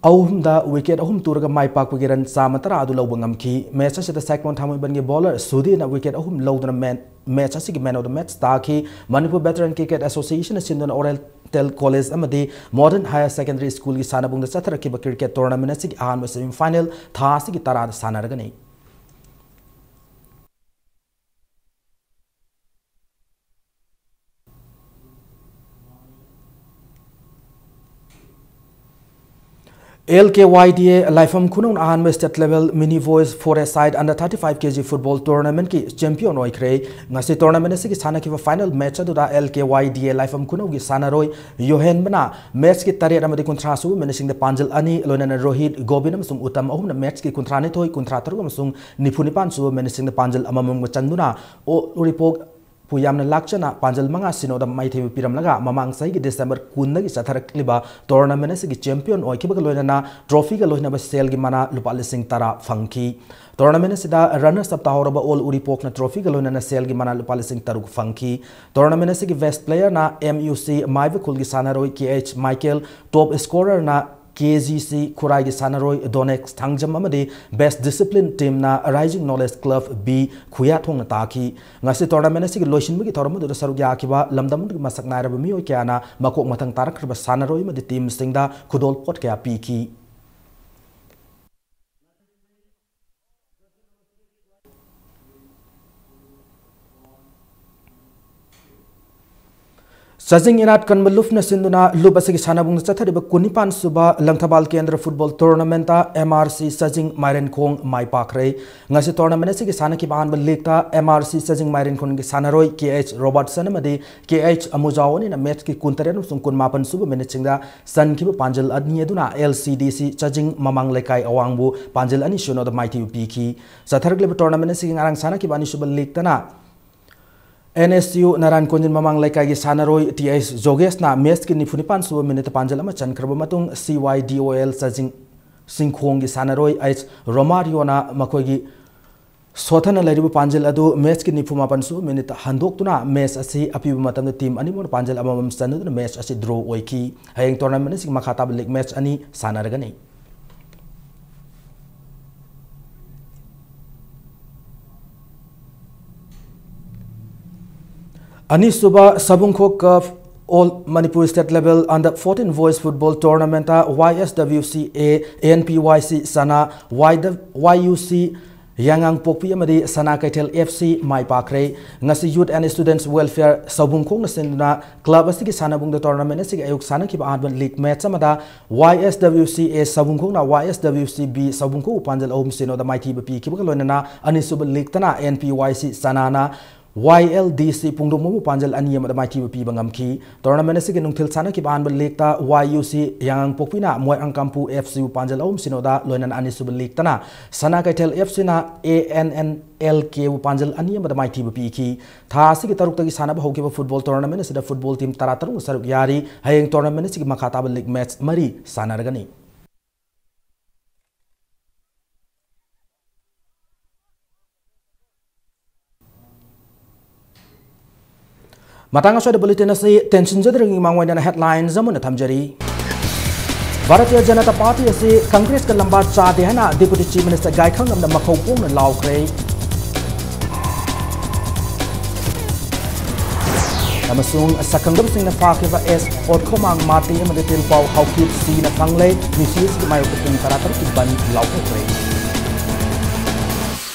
ꯑꯍꯨꯝꯗ wicket ꯑꯍꯨꯝ ꯇꯨꯔꯒ ꯃꯥꯏ ꯄꯥꯛꯄꯒꯤ run ꯆꯥꯝꯃ ꯇꯔꯥ ꯑꯗꯨ ꯂꯧꯕ ꯉꯝꯈꯤ꯫ Match ꯑꯁꯤꯗ Cyclone ꯊꯥꯡꯃꯩꯕꯟꯒꯤ bowler ꯁꯨꯙꯤꯔꯅ wicket ꯑꯍꯨꯝ ꯂꯧꯗꯨꯅ man, match ꯑꯁꯤꯒꯤ man of the match ꯇꯥꯈꯤ꯫ Manipur Veteran Cricket Associationꯅ ꯁꯤꯟꯗꯨꯅ Oriental College ꯑꯃꯗꯤ Modern Higher Secondary Schoolꯒꯤ ꯁꯥꯟꯅꯕꯨꯡꯗ ꯆꯠꯊꯔꯛꯈꯤꯕ cricket tournament ꯑꯁꯤꯒꯤ ꯑꯍꯥꯟꯕ semi final ꯊꯥ ꯑꯁꯤꯒꯤ ꯇꯔꯥꯗ ꯁꯥꯟꯅꯔꯒꯅꯤ꯫ L K Y D A ꯂꯥꯏꯐꯝ ꯈꯨꯅꯧꯅ ꯑꯍꯥꯟꯕ state level mini boys four-a-side under thirty-five K G football tournamentꯀꯤ champion ꯑꯣꯏꯈ꯭ꯔꯦ꯫ ꯉꯁꯤ tournament ꯑꯁꯤꯒꯤ ꯁꯥꯟꯅꯈꯤꯕ final match ꯑꯗꯨꯗ L K Y D A ꯂꯥꯏꯐꯝ ꯈꯨꯅꯧꯒꯤ ꯁꯥꯟꯅꯔꯣꯏ ꯌꯣꯍꯦꯟꯕꯅ matchꯀꯤ ꯇꯔꯦꯠ ꯑꯃꯗꯤ ꯀꯨꯟꯊ꯭ꯔꯥ ꯁꯨꯕ minutesꯁꯤꯡꯗ ꯄꯥꯟꯖꯜ ꯑꯅꯤ, ꯂꯣꯏꯅꯅ ꯔꯣꯍꯤꯠ, ꯒꯣꯕꯤꯟ ꯑꯃꯁꯨꯡ ꯎꯇꯝ ꯑꯍꯨꯝꯅ matchꯀꯤ ꯀꯨꯟꯊ꯭ꯔꯥ ꯅꯤꯊꯣꯏ, ꯀꯨꯟꯊ꯭ꯔꯥ ꯇꯔꯨꯛ ꯑꯃꯁꯨꯡ ꯅꯤꯐꯨ ꯅꯤꯄꯥꯟ ꯁꯨꯕ minutesꯁꯤꯡꯗ ꯄꯥꯟꯖꯜ ꯑꯃꯃꯝꯒ ꯆꯟꯗꯨꯅ ꯑꯣꯜ ꯎꯔꯤꯄꯣꯛ ꯄꯨ ꯌꯥꯝꯅ ꯂꯥꯛꯆꯅ ꯄꯥꯟꯖꯜ ꯃꯉꯥ ꯁꯤꯅꯣꯗ ꯃꯥꯏꯊꯤꯕ ꯄꯤꯔꯝꯂꯒ, ꯃꯃꯥꯡ ꯆꯍꯤꯒꯤ December ꯀꯨꯟꯗꯒꯤ ꯆꯠꯊꯔꯛꯂꯤꯕ tournament ꯑꯁꯤꯒꯤ champion ꯑꯣꯏꯈꯤꯕꯒ ꯂꯣꯏꯅꯅ trophyꯒ ꯂꯣꯏꯅꯕ ꯁꯦꯜꯒꯤ ꯃꯅꯥ ꯂꯨꯄꯥ ꯂꯤꯁꯤꯡ ꯇꯔꯥ ꯐꯪꯈꯤ꯫ Tournament ꯑꯁꯤꯗ runners up ꯇꯥꯍꯧꯔꯕ ꯑꯣꯜ ꯎꯔꯤꯄꯣꯛꯅ trophyꯒ ꯂꯣꯏꯅꯅ ꯁꯦꯜꯒꯤ ꯃꯅꯥ ꯂꯨꯄꯥ ꯂꯤꯁꯤꯡ ꯇꯔꯨꯛ ꯐꯪꯈꯤ꯫ Tournament ꯑꯁꯤꯒꯤ best playerꯅ M U C ꯃꯥꯏꯕꯈꯨꯜꯒꯤ ꯁꯥꯟꯅꯔꯣꯏ K H Michael, top scorerꯅ K G C ꯈꯨꯔꯥꯏꯒꯤ ꯁꯥꯟꯅꯔꯣꯏ ꯗꯣꯅꯦꯛꯁ ꯊꯥꯡꯖꯝ ꯑꯃꯗꯤ best discipline teamꯅ Rising Knowledge Club B ꯈꯨꯌꯥꯊꯣꯡꯅ ꯇꯥꯈꯤ꯫ ꯉꯁꯤ tournament ꯑꯁꯤꯒꯤ ꯂꯣꯏꯁꯤꯟꯕꯒꯤ ꯊꯧꯔꯝ ꯑꯗꯨꯗ ꯁꯔꯨꯛ ꯌꯥꯈꯤꯕ ꯂꯝꯗꯝ ꯑꯗꯨꯒꯤ ꯃꯁꯛ ꯅꯥꯏꯔꯕ ꯃꯤꯑꯣꯏ ꯀꯌꯥꯅ ꯃꯀꯣꯛ ꯃꯊꯪ ꯇꯥꯔꯛꯈ꯭ꯔꯕ ꯁꯥꯟꯅꯔꯣꯏ ꯑꯃꯗꯤ teamꯁꯤꯡꯗ ꯈꯨꯗꯣꯜꯄꯣꯠ ꯀꯌꯥ ꯄꯤꯈꯤ꯫ ꯆꯥꯖꯤꯡ ꯏꯅꯥꯠ ꯀꯟꯕ ꯂꯨꯞꯅ ꯁꯤꯟꯗꯨꯅ ꯂꯨꯞ ꯑꯁꯤꯒꯤ ꯁꯥꯟꯅꯕꯨꯡꯗ ꯆꯠꯊꯔꯤꯕ ꯀꯨꯟꯅꯤꯄꯥꯟ ꯁꯨꯕ ꯂꯪꯊꯕꯥꯜ ꯀꯦꯟꯗ꯭ꯔ ꯐꯨꯠꯕꯣꯜ ꯇꯣꯔꯅꯥꯃꯦꯟꯠꯇ ꯑꯦꯝ ꯑꯥꯔ ꯁꯤ ꯆꯥꯖꯤꯡ ꯃꯥꯏꯔꯦꯟꯈꯣꯡ ꯃꯥꯏ ꯄꯥꯛꯈ꯭ꯔꯦ꯫ ꯉꯁꯤ ꯇꯣꯔꯅꯥꯃꯦꯟꯠ ꯑꯁꯤꯒꯤ ꯁꯥꯟꯅꯈꯤꯕ ꯑꯍꯥꯟꯕ ꯂꯤꯛꯇ ꯑꯦꯝ ꯑꯥꯔ ꯁꯤ ꯆꯥꯖꯤꯡ ꯃꯥꯏꯔꯦꯟꯈꯣꯡꯒꯤ ꯁꯥꯟꯅꯔꯣꯏ ꯀꯦ ꯑꯩꯆ ꯔꯣꯕꯥꯔꯠꯁꯟ ꯑꯃꯗꯤ ꯀꯦ ꯑꯩꯆ ꯑꯃꯨꯖꯥꯎ ꯑꯅꯤꯅ ꯃꯦꯠꯆꯀꯤ ꯀꯨꯟꯇꯔꯦꯠ ꯑꯃꯁꯨꯡ ꯀꯨꯟꯃꯥꯄꯟ ꯁꯨꯕ ꯃꯤꯅꯤꯠꯁꯤꯡꯗ ꯆꯟꯈꯤꯕ ꯄꯥꯟꯖꯜ ꯑꯅꯤ ꯑꯗꯨꯅ ꯑꯦꯜ ꯁꯤ ꯗꯤ ꯁꯤ ꯆꯥꯖꯤꯡ ꯃꯃꯥꯡ ꯂꯩꯀꯥꯏ ꯑꯋꯥꯡꯕꯨ ꯄꯥꯟꯖꯜ ꯑꯅꯤ ꯁꯤꯅꯣꯗ ꯃꯥꯏꯊꯤꯕ ꯄꯤꯈꯤ꯫ ꯆꯠꯊꯔꯛꯂꯤꯕ ꯇꯣꯔꯅꯥꯃꯦꯟꯠ ꯑꯁꯤꯒꯤ ꯉꯔꯥꯡ ꯁꯥꯟꯅꯈꯤꯕ ꯑꯅꯤꯁꯨꯕ ꯂꯤꯛꯇꯅ ꯑꯦꯟ ꯑꯦꯁ ꯌꯨ ꯅꯥꯔꯥꯌꯟ ꯀꯣꯟꯖꯤꯟ ꯃꯃꯥꯡ ꯂꯩꯀꯥꯏꯒꯤ ꯁꯥꯟꯅꯔꯣꯏ ꯇꯤ ꯑꯩꯆ ꯖꯣꯒꯦꯁꯅ ꯃꯦꯠꯆꯀꯤ ꯅꯤꯐꯨ ꯅꯤꯄꯥꯟ ꯁꯨꯕ ꯃꯤꯅꯤꯠꯇ ꯄꯥꯟꯖꯜ ꯑꯃ ꯆꯟꯈ꯭ꯔꯕ ꯃꯇꯨꯡ ꯁꯤ ꯋꯥꯏ ꯗꯤ ꯑꯣ ꯑꯦꯜ ꯆꯥꯖꯤꯡ ꯆꯤꯡꯈꯣꯡꯒꯤ ꯁꯥꯟꯅꯔꯣꯏ ꯑꯩꯆ ꯔꯣꯃꯥꯔꯤꯌꯣꯅ ꯃꯈꯣꯏꯒꯤ ꯁꯣꯠꯊꯅ ꯂꯩꯔꯤꯕ ꯄꯥꯟꯖꯜ ꯑꯗꯨ ꯃꯦꯠꯆꯀꯤ ꯅꯤꯐꯨ ꯃꯥꯄꯟ ꯁꯨꯕ ꯃꯤꯅꯤꯠꯇ ꯍꯟꯗꯣꯛꯇꯨꯅ ꯃꯦꯠꯆ ꯑꯁꯤ ꯑꯄꯤꯕ ꯃꯇꯝꯗ ꯇꯤꯝ ꯑꯅꯤꯃꯛꯅ ꯄꯥꯟꯖꯜ ꯑꯃꯃꯝ ꯆꯟꯅꯗꯨꯅ ꯃꯦꯠꯆ ꯑꯁꯤ ꯗ꯭ꯔꯣ ꯑꯣꯏꯈꯤ꯫ ꯍꯌꯦꯡ ꯇꯣꯔꯅꯥꯃꯦꯟꯠ ꯑꯁꯤꯒꯤ ꯃꯈꯥ ꯇꯥꯕ ꯂꯤꯛ ꯃꯦꯠꯆ ꯑꯅꯤ ꯁꯥꯟꯅꯔꯒꯅꯤ꯫ ꯑꯅꯤꯁꯨꯕ Sabungkhok cup all Manipur state level under fourteen boys football ꯇꯣꯔꯅꯥꯃꯦꯟꯠꯇ Y S W C A, N P ꯋꯥꯏ ꯁꯤ ꯆꯅꯥ, ꯋꯥꯏ ꯗ-, ꯋꯥꯏ ꯌꯨ ꯁꯤ ꯌꯥꯉꯥꯡꯄꯣꯛꯄꯤ ꯑꯃꯗꯤ ꯁꯅꯥ ꯀꯩꯊꯦꯜ ꯑꯦꯐ ꯁꯤ ꯃꯥꯏ ꯄꯥꯛꯈ꯭ꯔꯦ꯫ ꯉꯁꯤ Youth and Students Welfare ꯁꯕꯨꯡꯈꯣꯡꯅ ꯁꯤꯟꯗꯨꯅ ꯀ꯭ꯂꯕ ꯑꯁꯤꯒꯤ ꯁꯥꯟꯅꯕꯨꯡꯗ ꯇꯣꯔꯅꯥꯃꯦꯟꯠ ꯑꯁꯤꯒꯤ ꯑꯌꯨꯛ ꯁꯥꯟꯅꯈꯤꯕ ꯑꯍꯥꯟꯕ ꯂꯤꯛ ꯃꯦꯠꯆ ꯑꯃꯗ ꯋꯥꯏ ꯑꯦꯁ ꯗꯕ꯭ꯂꯤꯎ ꯁꯤ ꯑꯦ ꯁꯕꯨꯡꯈꯣꯡꯅ ꯋꯥꯏ ꯑꯦꯁ ꯗꯕ꯭ꯂꯤꯎ ꯁꯤ ꯕꯤ ꯁꯕꯨꯡꯈꯣꯡꯕꯨ ꯄꯥꯟꯖꯜ ꯑꯍꯨꯝ ꯁꯤꯅꯣꯗ ꯃꯥꯏꯊꯤꯕ ꯄꯤꯈꯤꯕꯒ ꯂꯣꯏꯅꯅ ꯑꯅꯤꯁꯨꯕ ꯂꯤꯛꯇꯅ ꯑꯦꯟ ꯄꯤ ꯋꯥꯏ ꯁꯤ ꯆꯅꯥꯅ ꯋꯥꯏ ꯑꯦꯜ ꯗꯤ ꯁꯤ ꯄꯨꯡꯗꯣꯡꯕꯝꯕꯨ ꯄꯥꯟꯖꯜ ꯑꯅꯤ ꯑꯃꯗ ꯃꯥꯏꯊꯤꯕ ꯄꯤꯕ ꯉꯝꯈꯤ꯫ ꯇꯣꯔꯅꯥꯃꯦꯟꯠ ꯑꯁꯤꯒꯤ ꯅꯨꯡꯊꯤꯜ ꯁꯥꯟꯅꯈꯤꯕ ꯑꯍꯥꯟꯕ ꯂꯤꯛꯇ ꯋꯥꯏ ꯌꯨ ꯁꯤ ꯌꯥꯉꯥꯡꯄꯣꯛꯄꯤꯅ ꯃꯣꯏꯔꯥꯡꯀꯥꯝꯄꯨ ꯑꯦꯐ ꯁꯤꯕꯨ ꯄꯥꯟꯖꯜ ꯑꯍꯨꯝ ꯁꯤꯅꯣꯗ ꯂꯣꯏꯅꯅ ꯑꯅꯤꯁꯨꯕ ꯂꯤꯛꯇꯅ ꯁꯅꯥ ꯀꯩꯊꯦꯜ ꯑꯦꯐ ꯁꯤꯅ ꯑꯦ ꯑꯦꯟ ꯑꯦꯟ ꯑꯦꯜ ꯀꯦꯕꯨ ꯄꯥꯟꯖꯜ ꯑꯅꯤ ꯑꯃꯗ ꯃꯥꯏꯊꯤꯕ ꯄꯤꯈꯤ꯫ ꯊꯥ ꯑꯁꯤꯒꯤ ꯇꯔꯨꯛꯇꯒꯤ ꯁꯥꯟꯅꯕ ꯍꯧꯈꯤꯕ ꯐꯨꯠꯕꯣꯜ ꯇꯣꯔꯅꯥꯃꯦꯟꯠ ꯑꯁꯤꯗ ꯐꯨꯠꯕꯣꯜ ꯇꯤꯝ ꯇꯔꯥꯇꯔꯨꯛꯅ ꯁꯔꯨꯛ ꯌꯥꯔꯤ꯫ ꯍꯌꯦꯡ ꯇꯣꯔꯅꯥꯃꯦꯟꯠ ꯑꯁꯤꯒꯤ ꯃꯈꯥ ꯇꯥꯕ ꯂꯤꯛ ꯃꯦꯠꯆ ꯃꯔꯤ ꯁꯥꯟꯅꯔꯒꯅꯤ꯫ ꯃꯇꯥꯡ ꯑꯁ꯭ꯋꯥꯏꯗ ꯕꯨꯂꯦꯇꯤꯟ ꯑꯁꯤ ꯇꯦꯟꯁꯤꯟꯖꯗ꯭ꯔꯤꯉꯩ ꯃꯥꯡꯑꯣꯏꯅꯅ ꯍꯦꯗꯂꯥꯏꯟꯁ ꯑꯃꯨꯟꯅ ꯊꯝꯖꯔꯤ꯫ ꯚꯥꯔꯇꯤꯌ ꯖꯅꯇꯥ ꯄꯥꯔꯇꯤ ꯑꯁꯤ ꯀꯪꯒ꯭ꯔꯦꯁꯀ ꯂꯝꯕꯥ ꯆꯥꯗꯦ ꯍꯥꯏꯅ ꯗꯤꯄꯨꯇꯤ ꯆꯤꯐ ꯃꯤꯅꯤꯁꯇꯔ ꯒꯥꯏꯈꯪꯉꯝꯅ ꯃꯈꯧ ꯄꯣꯡꯅ ꯂꯥꯎꯈ꯭ꯔꯦ꯫ ꯑꯃꯁꯨꯡ ꯁꯛꯈꯪꯗꯕꯁꯤꯡꯅ ꯐꯥꯈꯤꯕ ꯑꯦꯁ ꯑꯣꯠꯈꯣꯃꯥꯡ ꯃꯥꯇꯦ ꯑꯃꯗꯤ ꯇꯤꯜꯄꯥꯎ ꯍꯥꯎꯀꯤꯞ ꯁꯤꯅ ꯐꯪꯂꯦ꯫ ꯃꯤꯁꯤ ꯑꯁꯤꯒꯤ ꯃꯥꯌꯣꯛꯇ ꯄꯨꯡ ꯇꯔꯥꯇꯔꯨꯛꯀꯤ ꯕꯟ ꯂꯥꯎꯊꯣꯛꯈ꯭ꯔꯦ꯫